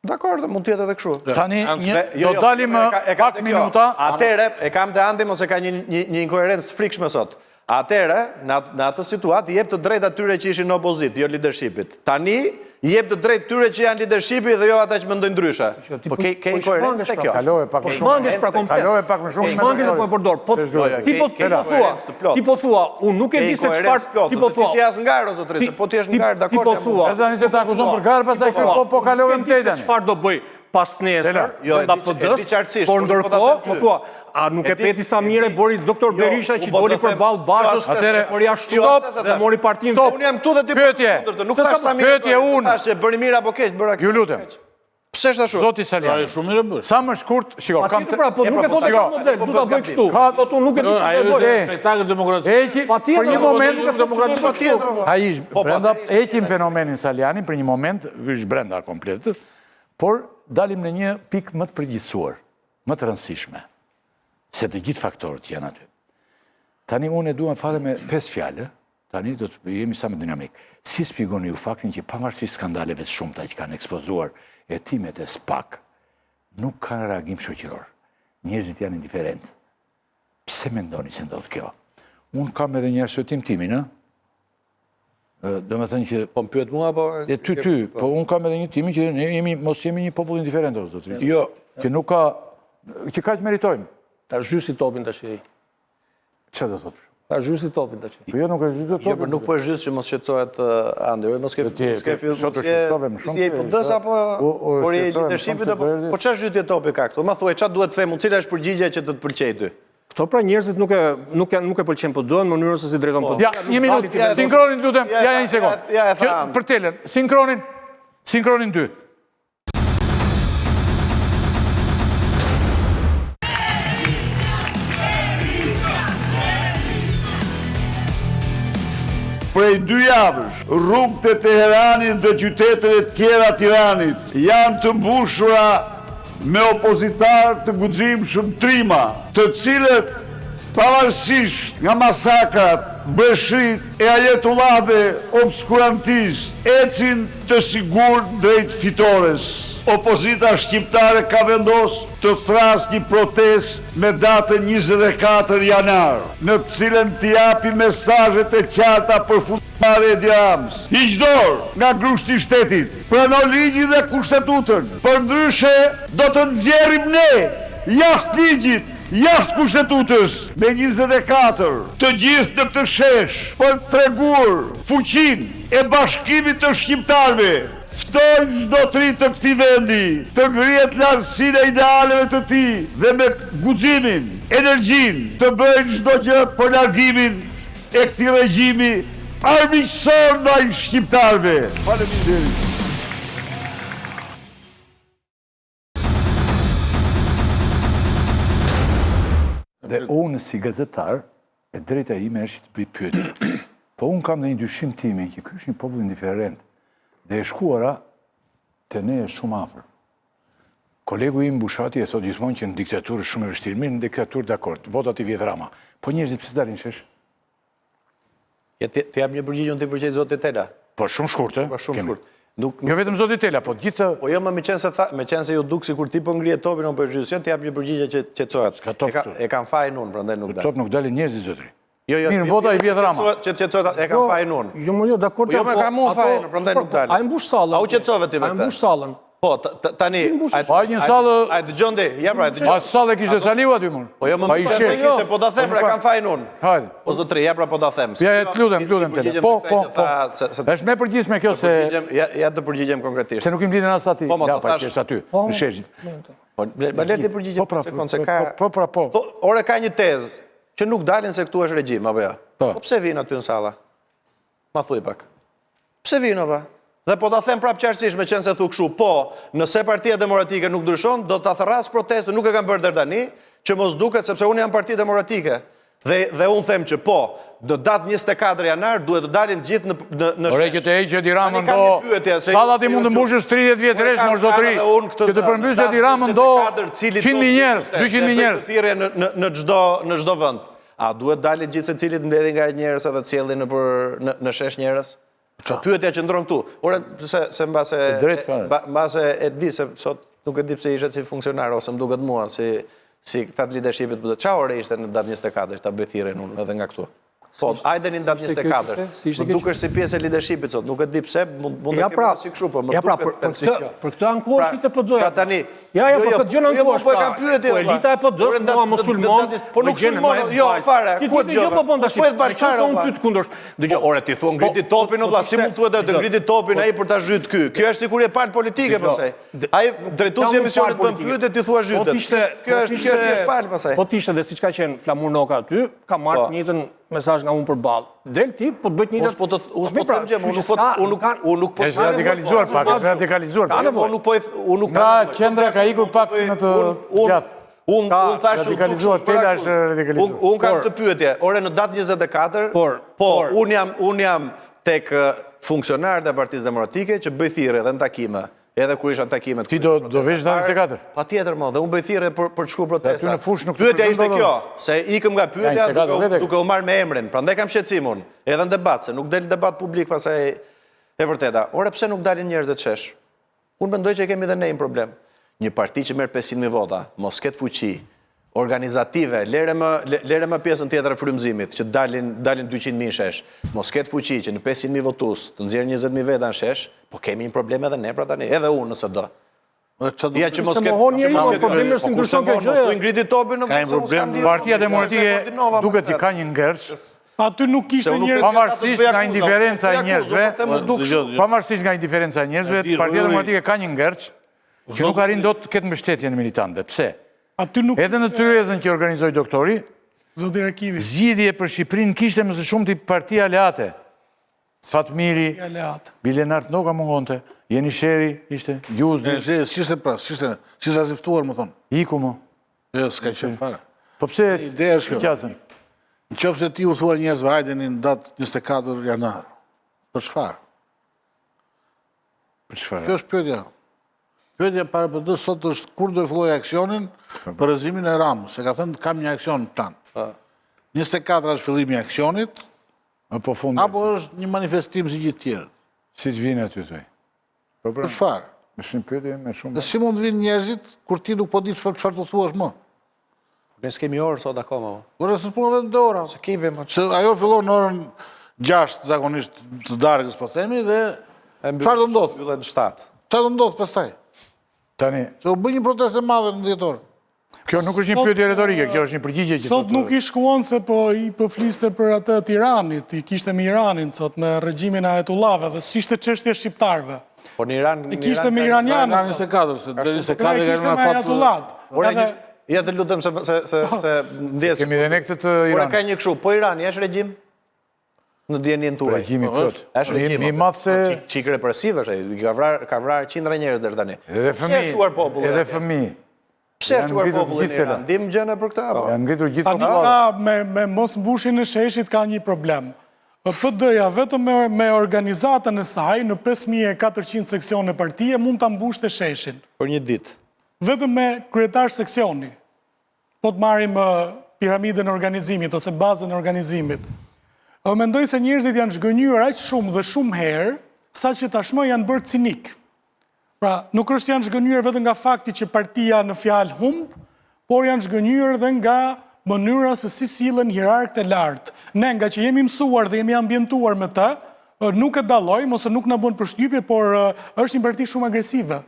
Dakor, mund të jetë edhe kështu. Tani një, Dhe- jo, do jo, dalim e ka- e kam pak te kjo. minuta. Atëherë, e kam te Andi mos e ka një një, një inkoherencë të frikshme sot. Atëherë, në atë, në atë situatë i jep të drejtë atyre që ishin në opozitë, jo leadershipit. Tani i jep të drejtë atyre që janë leadershipi dhe jo ata që mendojnë ndryshe. Po ke ke po inkoherencë te pra. kjo. Kalove pak Po më shumë. shmangesh pra komplet. Kalove pak më shumë. Po shmangesh apo e përdor. Po ti po ti po thua, ti po thua, unë nuk e di se çfarë ti po thua. Ti si as në garë o zotëri, se po ti je në garë, dakor. Ti po jam thua. Edhe tani se ta akuzon për garë, pastaj ky po po kalove më tej tani. Çfarë do bëj pas nesër, Jo, e brenda di- e di PD-s, qartësisht, por por nuk po ta ndërkohë, them ty. më thua, a nuk e E di- peti sa mirë e bëri doktor Jo, Berisha unë që po doli të them- përballë Bashës, Jo, Atëherë, por ja jo, stop as e dhe thash. mori partinë. Stop. Unë jam këtu dhe ti po Pyetje. kundërtë, Nuk thash sa mirë. Pyetje bëri, unë. Thash që bëri mirë apo keq, bëra Ju lutem. Pse është ashtu? Zoti Ai Salianji. shumë mirë e bësh. Sa më shkurt, shiko, kam Patjetër pra, po E, nuk pra, e po, thotë shiko. ka model, du ta bëj kështu. Po tu nuk e di si Ai do është bëj. spektakël demokratik. Heqi Patjetër, për një po, moment nuk e thotë që do bëj kështu. Ai është Po, brenda, po, heqim fenomenin Salianji për një moment, është brenda komplet, por dalim në një pikë më të përgjithsuar, më të rëndësishme, se të gjithë faktorët që janë aty. Tani unë e dua fare me pesë fjalë, tani do të jemi sa më dinamik. Si shpjegoni ju faktin që pavarësisht skandaleve të shumta që kanë ekspozuar hetimet e SPAK, nuk kanë reagim shoqëror. Njerëzit janë indiferentë. Pse mendoni se ndodh kjo? Unë kam edhe një arsyetim timin, ë? Do me thënë që Po më pyet mua apo E ty, ty, po unë kam edhe një timin që ne jemi, mos jemi një popull indiferent, o zotëri. Jo. Që nuk ka, që kaq meritojmë. Ta zhysi topin tash ai. Çfarë do thotë? Ta zhysi topin tash. Po jo, nuk e zhytë Jo, topin. por nuk po e zhys që mos shqetësohet uh, Andi, jo, mos ke Ti- mos ke ti- fill, sot mos u ke shqetësove më shumë Si je i se- PD-s apo U- u por je i shqetësove më shumë leadershipit se apo të erdhi. po çfarë zhytje topi ka këtu? Ma thuaj çfarë duhet të them unë, cila është përgjigjja që të të pëlqej ty? Këto pra njerëzit nuk e nuk e nuk e pëlqen PD-n, mënyrën se si drejton PD. Ja, një minutë, Ja, sinkronin, lutem, ja, ja, ja, një sekond. ja, ja, e tha Që- Andi. Për telën, sinkronin, sinkronin 2. Prej dy javësh, rrugët e Teheranit dhe qyteteve tjera të Iranit janë të mbushura me opozitarë të guximshëm trima, të cilët pavarësisht nga masakrat, breshëritë e ajetullahëve obskurantistë, ecin të sigurt drejt fitores. Opozita shqiptare ka vendosur të thërrasë një protestë me datën 24 janar, në të cilën t'i japi mesazhet e qarta përfundimtare Edi Ramës. Hiq dorë nga grushti i shtetit, prano ligjin dhe kushtetutën, përndryshe do të nxjerrim ne jashtë ligjit, jashtë kushtetutës, me 24, të gjithë në këtë shesh për të treguar fuqinë e bashkimit të shqiptarëve. Ftoj çdo të ri të këtij vendi të ngrihet në lartësinë e idealeve të tij dhe me guximin, energjinë të bëjë çdo gjë për largimin e këtij regjimi armiqësor ndaj shqiptarëve. Faleminderit. Dhe unë si gazetar, e drejta ime është të bëj pyetje. Po unë kam dhe një dyshim timin që ky është një popull indiferent. Dhe e shkuara te ne është shumë afër. Kolegu im Bushati e thot gjithmonë që në diktaturë është shumë e vështirë. Mirë, në diktaturë dakord, votat i vjedh Rama. Po njerëzit pse dalin shesh? Ja ti ti jap një përgjigje, unë ti përgjigj zotit Tela. Po shumë shkurt, ë? Po shumë Kemi. shkurt. Nuk Jo vetëm zoti Tela, po të gjithë Po jo, më meqense tha, meqense ju duk sikur ti po ngrije topin, unë po e zhysjen, ti jap një përgjigje që qetësohet. S'ka top E ka- këtu. E kam fajin unë, prandaj nuk dal. top nuk dalin njerëzit zotëri. Jo, jo. Mirë, vota i vjedh Rama. Që qetësohet, e kam fajin unë. Jo, më jo, dakord. Po jo, jam, me kam unë ato- fajin, prandaj po, nuk dalin. A e mbush sallën? A u qetësove ti me A e këtë? mbush sallën? Po, tani... Pa një sallë... A e dëgjon ti? Ja pra, e dëgjon. Pa sallë kishte Saliu aty, mor. Po jo, më më se kishte, po ta them, pra, kam fajin unë. Hajde. Po zotri, ja pra, po ta them. Ja, ja, të lutem, të lutem, të Po, po, po. Është më e përgjithshme kjo se... Ja të përgjigjem konkretisht. Se nuk i mblidhen as aty. Po, ja, pa, që është aty, po, në sheshit. Po, më lër të përgjigjem po, pra, sekondë, se ka... Po, pra, po. Ore, ka një tezë, që nuk dalin se këtu është regjim, apo jo? Po. Po pse vijnë aty në salla? Ma thuj pak. Pse vijnë ata? Dhe po ta them prapë qartësisht, meqenëse thu kështu, po, nëse Partia Demokratike nuk ndryshon, do ta thërras protestën, nuk e kam bërë deri tani, që mos duket sepse unë jam Parti Demokratike. Dhe dhe unë them që po, në datë 24 janar duhet të dalin të gjithë në në në Ore që të heqë Edi Ramën do. Salla ti mund të mbushësh 30 vjet rresht mor zotëri. Që të përmbysë Edi Ramën do 100.000 njerëz, 200.000 njerëz. Thirrje në në në çdo në çdo vend. A duhet dalin gjithsecili të mbledhin nga njerëz edhe të sjellin nëpër në në shesh njerëz? Po pyetja qëndron këtu. Ore se se mbase mbase e di se sot nuk e di pse ishe si funksionar ose më duket mua si si këta të leadershipit po ça ore ishte në datë 24 ta bëj thirrjen unë edhe nga këtu. Po, hajde në datë 24. Si ishte dukesh si pjesë e leadershipit sot, nuk e di pse, mund mund të kemi pra, si kështu, po më ja pra, duket për, për këtë për këtë ankohesh pra, te PD-ja. Pra tani, Ja, ja, jo, po jo, këtë gjë jo, ankohesh. Po e kam pyetje. Po elita e PD-s mua më sulmon. Po nuk sulmon, jo, fare. Ku e dëgjova? Po bën tash. Po e bën fare. Unë ty të kundërsht. Dëgjoj, po, ore ti thua ngriti po, topin o vlla, si mund thuhet të ngriti topin ai për ta zhyt ky? Kjo është sikur je palë politike pastaj. Ai drejtuesi i emisionit bën pyetje ti thua po zhytet. Kjo është kjo është thjesht palë pastaj. Po të ishte dhe siç ka qenë Flamur Noka aty, ka marrë të njëjtën mesazh nga unë përballë. Del ti, po të bëj të njëjtën. Po të unë po të them gjë, unë nuk po unë nuk unë nuk po Është radikalizuar pak, është radikalizuar. Unë nuk po unë nuk Nga qendra ka ikur pak në të djathtë. Unë unë thashë radikalizuar, Tela është radikalizuar. Unë unë kam këtë pyetje. Ore në datë 24, por po unë jam unë jam tek funksionarët e Partisë Demokratike që bëj thirrje edhe në takime. Edhe kur isha në takime Ti do do vesh në 24? Patjetër mo, dhe unë bëj thirrje për për të shkuar protesta. Aty në fushë nuk Pyetja ishte kjo, se ikëm nga pyetja duke, duke u marrë me emrin. Prandaj kam shqetësim unë, edhe në debat, se nuk del debat publik pastaj e vërteta. Ore pse nuk dalin njerëzit në shesh? Unë mendoj që kemi edhe ne një problem. Një parti që merr 500.000 vota, mos ketë fuqi, organizative, lere më, lere më pjesën tjetër e frymëzimit, që dalin, dalin 200.000 në shesh. Mos ketë fuqi që në 500.000 votues të nxjerrë 20.000 veta në shesh, po kemi një problem edhe ne pra tani, edhe unë nëse do. Ja që mos ketë mohon njeri, po problemi është si ndryshon kjo gjë. Mos ngriti topin në ka një problem. Partia Demokratike duket që ka një ngërç. Aty nuk kishte njerëz. Pavarësisht nga indiferenca e njerëzve, pavarësisht nga indiferenca e njerëzve, Partia Demokratike ka një ngërç që nuk arrin dot të ketë mbështetjen e militantëve. Pse? Aty nuk Edhe në tryezën që organizoi doktori, Zoti Rakipi. Zgjidhje për Shqipërinë kishte më së shumti parti aleate. Fatmiri, bile Nard Noka mungonte, Jenisheri ishte, Gjuzi. Jenisheri, s'ishte pra, s'ishte, s'ishte as i ftuar, më thonë. Iku mo. Jo, s'ka qenë fare. Po pse Ideja është kjo. Qasën? Në qoftë se ti u thua njerëzve hajdeni në datë 24 janar, për çfarë? Për çfarë? Kjo është pyetja. Pyetja para PD sot është kur do e fillojë aksionin për rrëzimin e Ramës, se ka thënë kam një aksion në plan. 24 është fillimi i aksionit, apo fundi. Apo është një manifestim si gjithë tjerët. Si të vinë aty thuaj. Po pra. Për çfarë? Është një pyetje me shumë. Dhe si mund të vinë njerëzit kur ti nuk po di çfarë çfarë të thuash më? Ne s'kemi orë sot akoma. Ora s'është puna vetëm te ora. Se kemi më. Se ajo fillon në orën 6 zakonisht të darkës po themi dhe çfarë do ndodh? Mbyllet në 7. Çfarë do ndodh pastaj? Tani. Se u bë një protestë e madhe në dhjetor. Kjo nuk është një pyetje retorike, kjo është një përgjigje që Sot nuk i shkuan se po i po fliste për atë të Iranit, i kishte me Iranin sot me regjimin e Ayatollahëve dhe s'ishte çështje e shqiptarëve. Po në Iran... I kishte me iranianët. Në 24, se deri 24 ka në afat... Ore, ja të lutem se se se po. se ndjes. Kemi dhe ne këtë të Iranit. Ore ka një kështu, po Irani është regjim në dijeninë tuaj. Regjimi po, plot. Është regjim. I madh se çik çik represiv është ai, ka vrarë ka vrarë qindra njerëz deri tani. Edhe fëmijë. Edhe fëmijë. Pse është çuar populli në Iran? Dim gjënë për këtë apo? Janë ngritur gjithë Tani ka me me mos mbushjen e sheshit ka një problem. PD-ja vetëm me, me organizatën e saj në 5400 seksione partie mund ta mbushte sheshin. Për një ditë. Vetëm me kryetar seksioni. Po të marrim piramidën e organizimit ose bazën e organizimit. Mendoj se njerëzit janë zhgënjyer aq shumë dhe shumë herë, saqë tashmë janë bërë cinikë. Pra, nuk është janë zhgënjyer vetëm nga fakti që partia në fjalë humb, por janë zhgënjyer dhe nga mënyra se si sillen hierarkët e lartë. Ne, nga që jemi mësuar dhe jemi ambientuar me të, nuk e dallojmë ose nuk na bën përshtypje, por është një parti shumë agresive.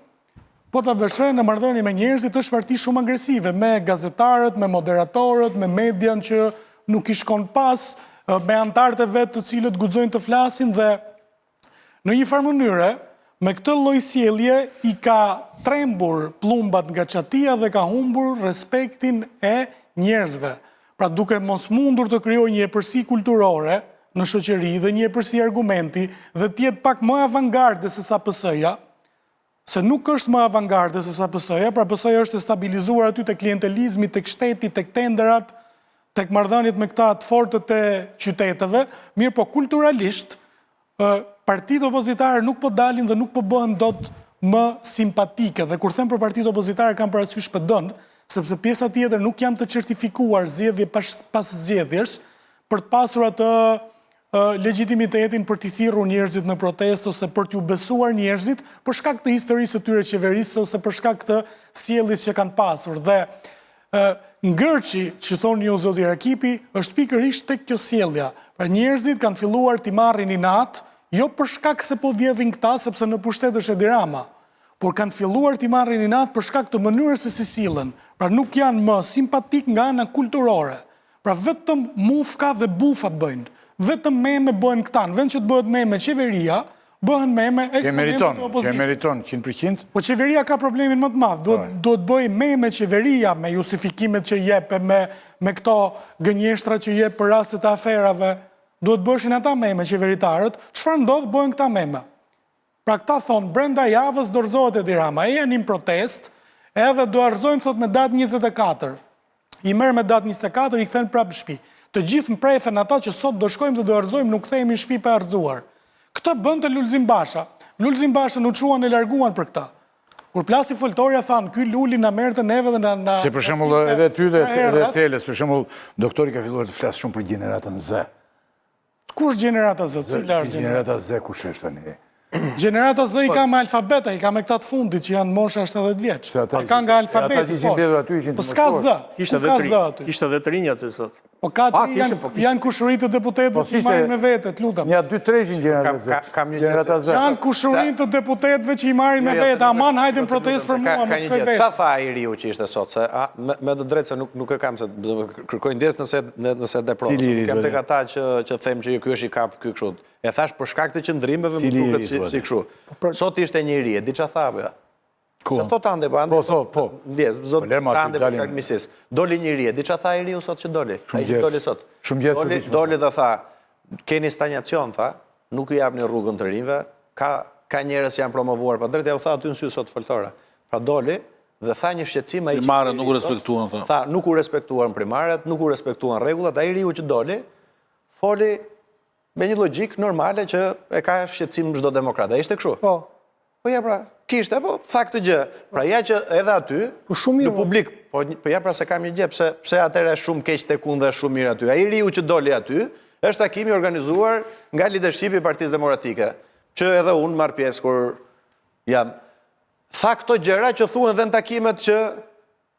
Po ta vësh re në marrëdhënie me njerëzit është parti shumë agresive, me gazetarët, me moderatorët, me median që nuk i shkon pas, me anëtarët e vet të cilët guxojnë të flasin dhe në një farë mënyre, me këtë lloj sjellje i ka trembur plumbat nga çatia dhe ka humbur respektin e njerëzve. Pra duke mos mundur të krijojë një epërsi kulturore në shoqëri dhe një epërsi argumenti dhe të jetë pak më avangarde se sa PS-ja, se nuk është më avangarde se sa PS-ja, pra PS-ja është e stabilizuar aty tek klientelizmi, tek shteti, tek tenderat, tek marrëdhëniet me këta të fortët e qyteteve, mirëpo kulturalisht partitë opozitare nuk po dalin dhe nuk po bëhen dot më simpatike. Dhe kur them për partitë opozitare kam parasysh PD-n, sepse pjesa tjetër nuk janë të certifikuar zgjedhje pas, pas zgjedhjesh për të pasur atë legjitimitetin për t'i thirrur njerëzit në protestë ose për t'ju besuar njerëzit për shkak të historisë së tyre qeverisëse ose për shkak të sjelljes që kanë pasur. Dhe ngërçi që thoni ju zoti Rakipi është pikërisht tek kjo sjellja. Pra njerëzit kanë filluar t'i marrin inat, jo për shkak se po vjedhin këta, sepse në pushtet është Edi Rama, por kanë filluar t'i marrin inat për shkak të mënyrës se si sillen. Pra nuk janë më simpatik nga ana kulturore. Pra vetëm mufka dhe bufa bëjnë. Vetëm meme bëhen këta. Në vend që të bëhet meme qeveria, bëhen meme eksponentët e opozitës. Që e meriton 100%. Po qeveria ka problemin më të madh. Duhet duhet të bëjë meme qeveria me justifikimet që jep e me me këto gënjeshtra që jep për rastet e aferave. Duhet të bëheshin ata meme qeveritarët. Çfarë ndodh? Bëhen këta meme. Pra këta thonë, brenda javës dorëzohet Edi Rama, ejani në protestë, edhe do e rrëzojmë thotë me datë 24. I merr me datë 24, i kthen prapë në shtëpi. Të gjithë mprefen ata që sot do shkojmë dhe do e rrëzojmë, nuk kthehemi në shtëpi pa e rrëzuar. Këtë bënte Lulzim Basha. Lulzim Bashën u çuan e larguan për këtë. Kur plasi foltorja thanë, ky Luli na merrte neve dhe na na Se për shembull edhe ty dhe edhe Telës, për shembull doktori ka filluar të flasë shumë për gjeneratën Z. Kush është gjenerata Z? Cila është gjenerata Z kush është tani? Gjenerata Z i ka me alfabet, i ka me këta të fundit që janë mosha 70 vjeç. A ka nga alfabeti, po. Po s'ka Z, ku ka Z aty? Kishte dhe të rinj aty sot. Po ka të rinj, po janë kushërinj të deputetëve po që i marrin me vete, të lutem. Nja dy tre ishin gjenerata Z. Gjenerata Z. Janë kushërinj të deputetëve që i marrin me jo, jo, vete, aman hajde në protestë për mua, mos shkoj vetë. Ça tha ai i riu që ishte sot, se me të drejtë se nuk e kam se Kërkoj ndjesë nëse nëse e teprova. Nuk jam tek ata që që them që ky është i kap ky kështu. E thash për shkak të qëndrimeve më duket si si kështu. Po pra- Sot ishte një i ri, e di çfarë tha apo jo? Ku? Se thot Ande, po Ande. Po thot, po. Ndjesë, zot po, Ande për shkak miqësisë. Doli një i ri, e di çfarë tha i riu sot që doli. Ai që doli sot. Shumë gjatë doli, doli dhe tha, keni stanjacion, tha, nuk u japni rrugën të rinjve, ka ka njerëz që janë promovuar pa drejtë, ja u tha aty në sy sot foltore. Pra doli, Dhe tha një shqetësim ai që Primaret nuk u respektuan tha. Tha nuk u respektuan primaret, nuk u respektuan rregullat, ai i riu që doli foli me një logjikë normale që e ka shqetësim çdo demokrat. A ishte kështu? Po. Po ja pra, kishte, po tha këtë gjë. Pra ja që edhe aty, po shumë në publik, po, po ja pra se kam një gjë, pse pse atëherë është shumë keq tek unë dhe shumë mirë aty. Ai i riu që doli aty, është takim i organizuar nga leadershipi i Partisë Demokratike, që edhe unë marr pjesë kur jam. Tha këto gjëra që thuhen dhe në takimet që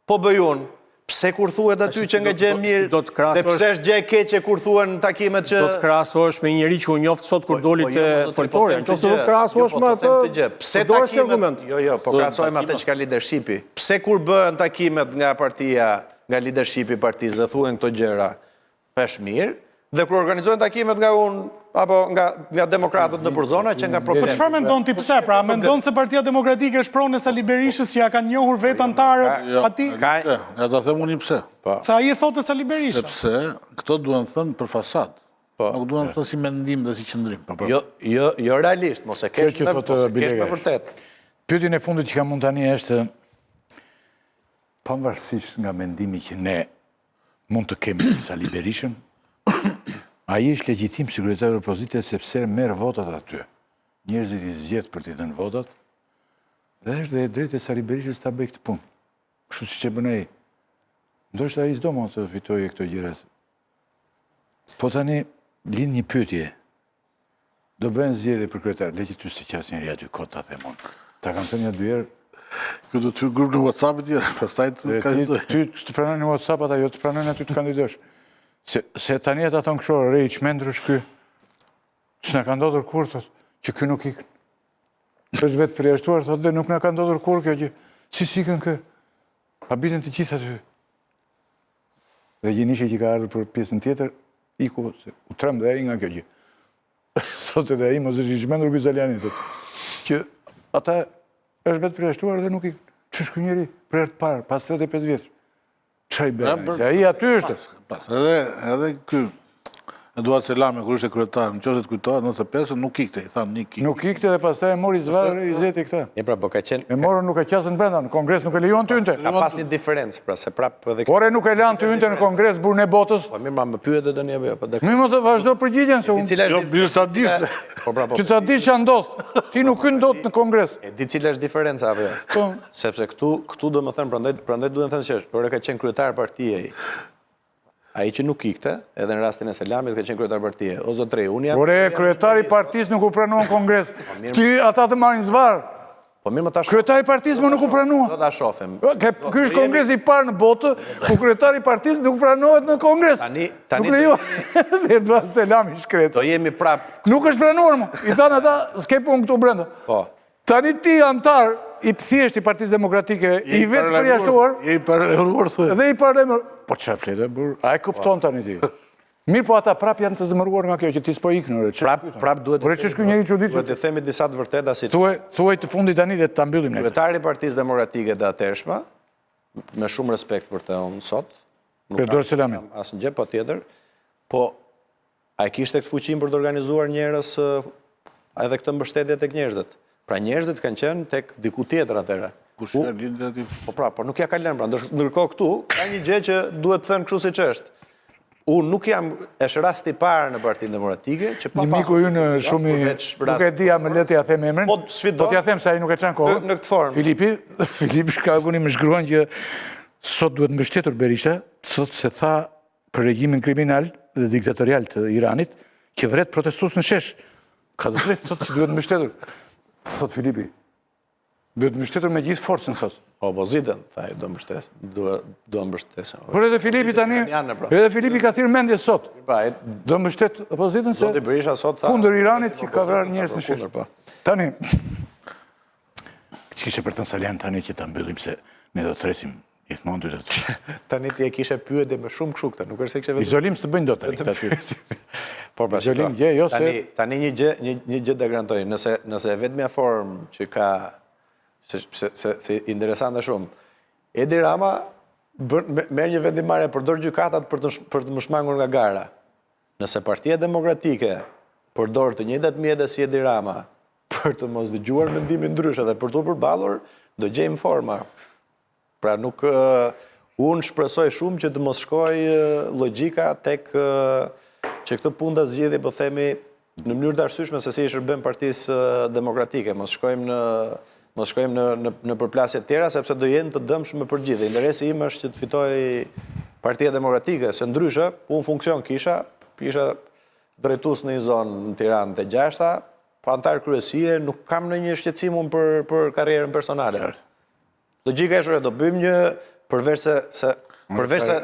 po bëj unë. Pse kur thuhet aty që nga gjë e mirë dhe pse është gjë e keqe kur thuhen në takimet që... Do të krahasohesh me një njeri që u njoft sot kur po, doli po, jo, te foltorja. Në qoftë se do të krahasohesh me atë, pse takimet... Jo, jo, po krahasohem me atë që ka leadershipi. Pse kur bëhen takimet nga partia, nga leadershipi i partisë dhe thuhen këto gjëra, Është mirë, dhe kur organizohen takimet nga unë apo nga nga demokratët nëpër zona që nga problem. Po çfarë mendon ti pse? Pra, mendon se Partia Demokratike është pronë e Sali Berishës që ia kanë njohur vetë anëtarët jo, atij? Ka, ja ta them unë një pse. Po. Se ai e thotë Sali Berisha. Sepse këto duhen thënë për fasadë. Po. Nuk duhen thënë si mendim dhe si qëndrim. Po, po. Jo, jo, jo realisht, mos e kesh me, mos e kesh me vërtet. Pyetjen e fundit që kam unë tani është pavarësisht nga mendimi që ne mund të kemi për Sali Berishën, ai është legjitim si kryetar opozite sepse merr votat aty. Njerëzit i zgjedh për t'i dhënë votat dhe është dhe e drejtë e Sali Berishës ta bëjë këtë punë. Kështu siç e bën ai. Ndoshta ai s'do më të fitojë këto gjëra. Po tani lind një pyetje. Do bëhen zgjedhje për kryetar, le që ty s'të qas njeri aty, kot ta them unë. Ta kam thënë një dy herë. Kjo do të hyjë grup në WhatsApp e tjera, pastaj të kandidoj. Ty të pranojnë në WhatsApp ata, jo të pranojnë aty të kandidosh. Se, se tani ata thonë kështu, re, i çmendur është ky. S'na ka ndodhur kurrë, thotë, që ky nuk ikën. Është vetëpërjashtuar, thotë dhe nuk na ka ndodhur kurrë kjo gjë. Si s'ikën kë? Habiten të gjithë aty. Dhe Gjinishi që ka ardhur për pjesën tjetër, iku, se u tremb dhe ai nga kjo gjë. Thotë dhe ai, mos është i çmendur ky Salianji, thotë. Që ata është vetëpërjashtuar dhe nuk i... Ç'është ky njeri për herë të parë, pas 35 vjetësh. Ça i bën, se ai aty është. Pas, edhe, edhe ky, Eduard Selami, kur ishte kryetar, në qoftë se të kujtohet, 95 nuk ikte, i thanë një ikte. Nuk ikte dhe pastaj e mori zvarrë Izeti këtë. E pra, po ka qenë... E morën nuk e qasën brenda, në kongres nuk e lejuan të hynte. Ka pas një diferencë, pra, se prap edhe... Ore nuk e lanë të hynte në kongres burrin e botës. Po mirë, ma më pyet edhe një apo jo, Mirë, më të vazhdo përgjigjen se unë. Jo, mirë ta dish. Po pra, po. Që ta dish ça ndodh. Ti nuk hyn dot në kongres. E di cila është diferenca apo jo? Po. Sepse këtu, këtu domethënë, prandaj prandaj duhet të thënë që është, ore ka qenë kryetar partie ai. Ai që nuk ikte, edhe në rastin e Selamit ka qenë kryetar partie. O zotëri, unë jam Ore, kryetari i partisë nuk u pranua në kongres. Po, Ti ata të marrin zvarrë. Po mirë, më ta shohim. Kryetari i partisë më nuk u pranua. Do ta shohim. Ky është kongresi i parë në botë ku kryetari i partisë nuk pranohet në kongres. Tani tani nuk lejohet. Dhe Eduard Selami i shkretë. Do jemi prap. Nuk është pranuar më. I thanë ata, s'ke punë këtu brenda. Po. Tani ti anëtar i thjeshtë i Partisë Demokratike, i vetëpërjashtuar. I paralajmëruar thuaj. Dhe i paralajmëruar. Po çfarë flet e burrë? A e kupton tani ti? Mirë po ata prap janë të zemëruar nga kjo që ti s'po ikën ore. Prap prap duhet të Ore ç'është ky njeri çuditshëm? Duhet të themi disa të vërteta si. Thuaj, thuaj të fundit tani dhe ta mbyllim ne. Kryetari i Partisë Demokratike të atëhershme, me shumë respekt për të unë sot. Për Eduard Selamin. Asnjë gjë, po tjetër. Po A e kishte këtë fuqinë për të organizuar njerëz edhe këtë mbështetje tek njerëzit? Pra njerëzit kanë qenë tek diku tjetër atëherë. Kush ia linte aty? Po pra, po nuk ia ka lënë pra. Ndërkohë këtu ka një gjë që duhet thënë kështu siç është. Unë nuk jam, është rasti i parë në Partinë Demokratike që pa Një miku ynë shumë i nuk e di a më lë t'ia them emrin. Po sfidon. Po t'ia them se ai nuk e çan kohën. Në këtë formë. Filipi, Filip Shkaguni më shkruan që sot duhet mbështetur Berisha, thotë se tha për regjimin kriminal dhe diktatorial të Iranit, që vret protestues në shesh. Ka të drejtë, thotë që duhet mbështetur. Thotë Filipi. Duhet mbështetur me gjithë forcën, thotë. Opozitën, tha ai, do mbështes, do do mbështes. Por edhe Filipi tani, pra. edhe Filipi ka thirrë mendje sot. Pra, do mbështet opozitën se Zoti Berisha sot tha kundër Iranit që ka vrarë njerëz në shesh. Po. Tani Ç'kishe për të thënë Salian tani që ta mbyllim se ne do të thërrasim Gjithmonë ty të Tani ti e kishe pyetje me shumë kështu këtë, nuk është se kishe vetëm. Izolim s'të bëjnë dot tani këta ty. Po pra. Izolim gjë, jo se tani tani një gjë, një një gjë ta garantoj, nëse nëse e vetmja formë që ka se se se, se interesante shumë. Edi Rama bën merr një vendimmarrje përdor gjykatat për të për të më shmangur nga gara. Nëse Partia Demokratike përdor të njëjtat mjete si Edi Rama për të mos dëgjuar mendimin ndryshe dhe për t'u përballur, do gjejmë forma. Pra nuk unë shpresoj shumë që të mos shkojë logjika tek që këtë punë ta zgjidhë, po themi në mënyrë të arsyeshme se si i shërben Partisë Demokratike, mos shkojmë në mos shkojmë në në në përplasje të tjera sepse do jenë të dëmshme për gjithë. Interesi im është që të fitojë Partia Demokratike, se ndryshe unë funksion kisha, isha drejtues në një zonë në Tiranë te gjashta, po anëtar kryesie, nuk kam ndonjë shqetësim unë për për karrierën personale. Qartë. Logjika është, do bëjmë një përveç se se përveç se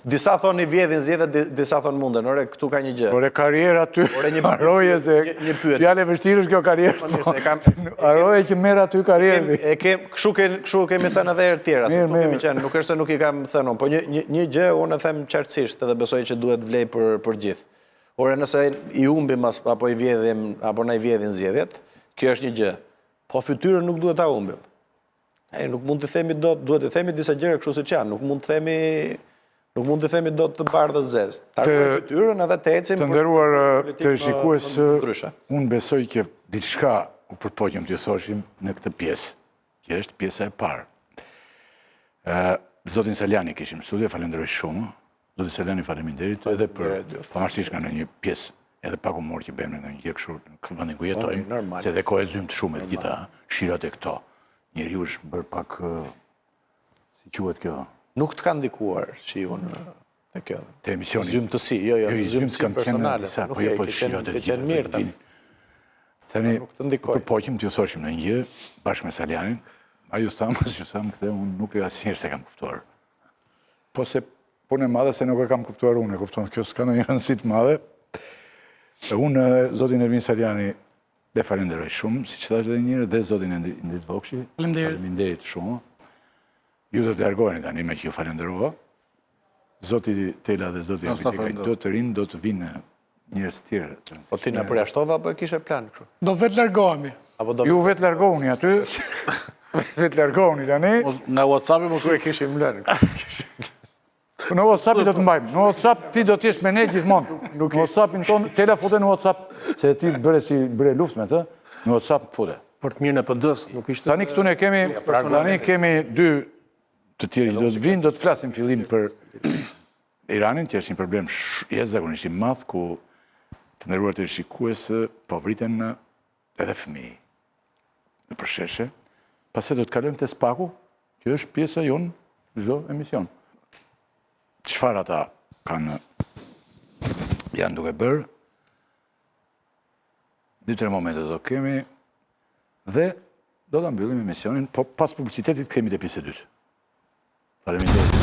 disa thonë i vjedhin zgjedhjet, disa thonë munden. Ore, këtu ka një gjë. Ore karrierë aty. Ore një harroje se një pyetje. Fjalë e vështirë është kjo karrierë. Po mirë, se kam harroje që merr aty karrierë. E kem, kështu kem, kështu kemi thënë edhe herë të tjera, se këtu kemi qenë, nuk është se nuk i kam thënë unë, po një një një gjë unë e them qartësisht edhe besoj që duhet vlejë për për gjithë. Ore, nëse i humbim apo i vjedhim apo na i vjedhin zgjedhjet, kjo është një gjë. Po fytyrën nuk duhet ta humbim. E, nuk mund të themi dot, duhet të themi disa gjëra kështu siç janë, nuk mund të themi nuk mund të themi dot të bardhë të zezë. Ta ruajmë fytyrën edhe të ecim Të nderuar teleshikues, unë besoj që diçka u përpoqëm t'ju thoshim në këtë pjesë, që është pjesa e parë. Zotin Salianji kishim në studio, falenderoj shumë. Zotin Salianji faleminderit edhe për pavarësisht nga ndonjë pjesë edhe pak humor që bëjmë në një gjë kështu në vendin ku po, jetojmë, se edhe kohë e zymtë shumë e të gjitha shirat e këto. Njeriu është bërë pak si quhet kjo? Nuk të ka ndikuar shiu në te kjo. Te emisioni. Zymtësi, jo, jo, jo zymtësi personale. Disa, po jo, po shirat e të gjitha. Mirë, tani. Tani, nuk të ndikoi. Përpoqëm t'ju thoshim ndonjë gjë, bashkë me Salianjin, a ju thamë, a s'ju thamë këtë, unë nuk e asnjëherë s'e kam kuptuar. Po se punë e madhe se nuk e kam kuptuar unë, e kupton, kjo s'ka ndonjë rëndësi të madhe. Unë, zotin Ervin Salianji, Dhe falenderoj shumë, siç thashë dhe njëherë, dhe zotin Indrit Vokshi. Faleminderit. Faleminderit shumë. Ju do të largoheni tani meqë ju falenderova. Zoti Tela dhe zoti Abilekaj do të rrinë, do të vinë njerëz të tjerë. Po ti na përjashtove apo e kishe plan kështu? Do vetë largohemi. Apo do Ju vetë largohuni aty. Vetë largohuni tani. Nga WhatsAppi mos e kishim lënë. Po në WhatsApp do të mbajmë. Në WhatsApp ti do të jesh me ne gjithmonë. Në WhatsAppin tonë, Tela fute në WhatsApp, se ti bëre si bëre luftë me të, në WhatsApp fute. Për të mirën e PD-s, nuk ishte... Tani këtu ne kemi, tani kemi dy të tjerë që do të vinë, do të flasim fillim për Iranin, që është një problem jashtëzakonisht i madh, ku të nderuar teleshikues po vriten edhe fëmijë nëpër sheshe. Pastaj do të kalojmë te SPAK-u, që është pjesa jonë çdo emision. Çfarë ata kanë janë duke bërë? Dy tre momente do kemi dhe do ta mbyllim emisionin, po pas publicitetit kemi te pjesa e dytë. Faleminderit.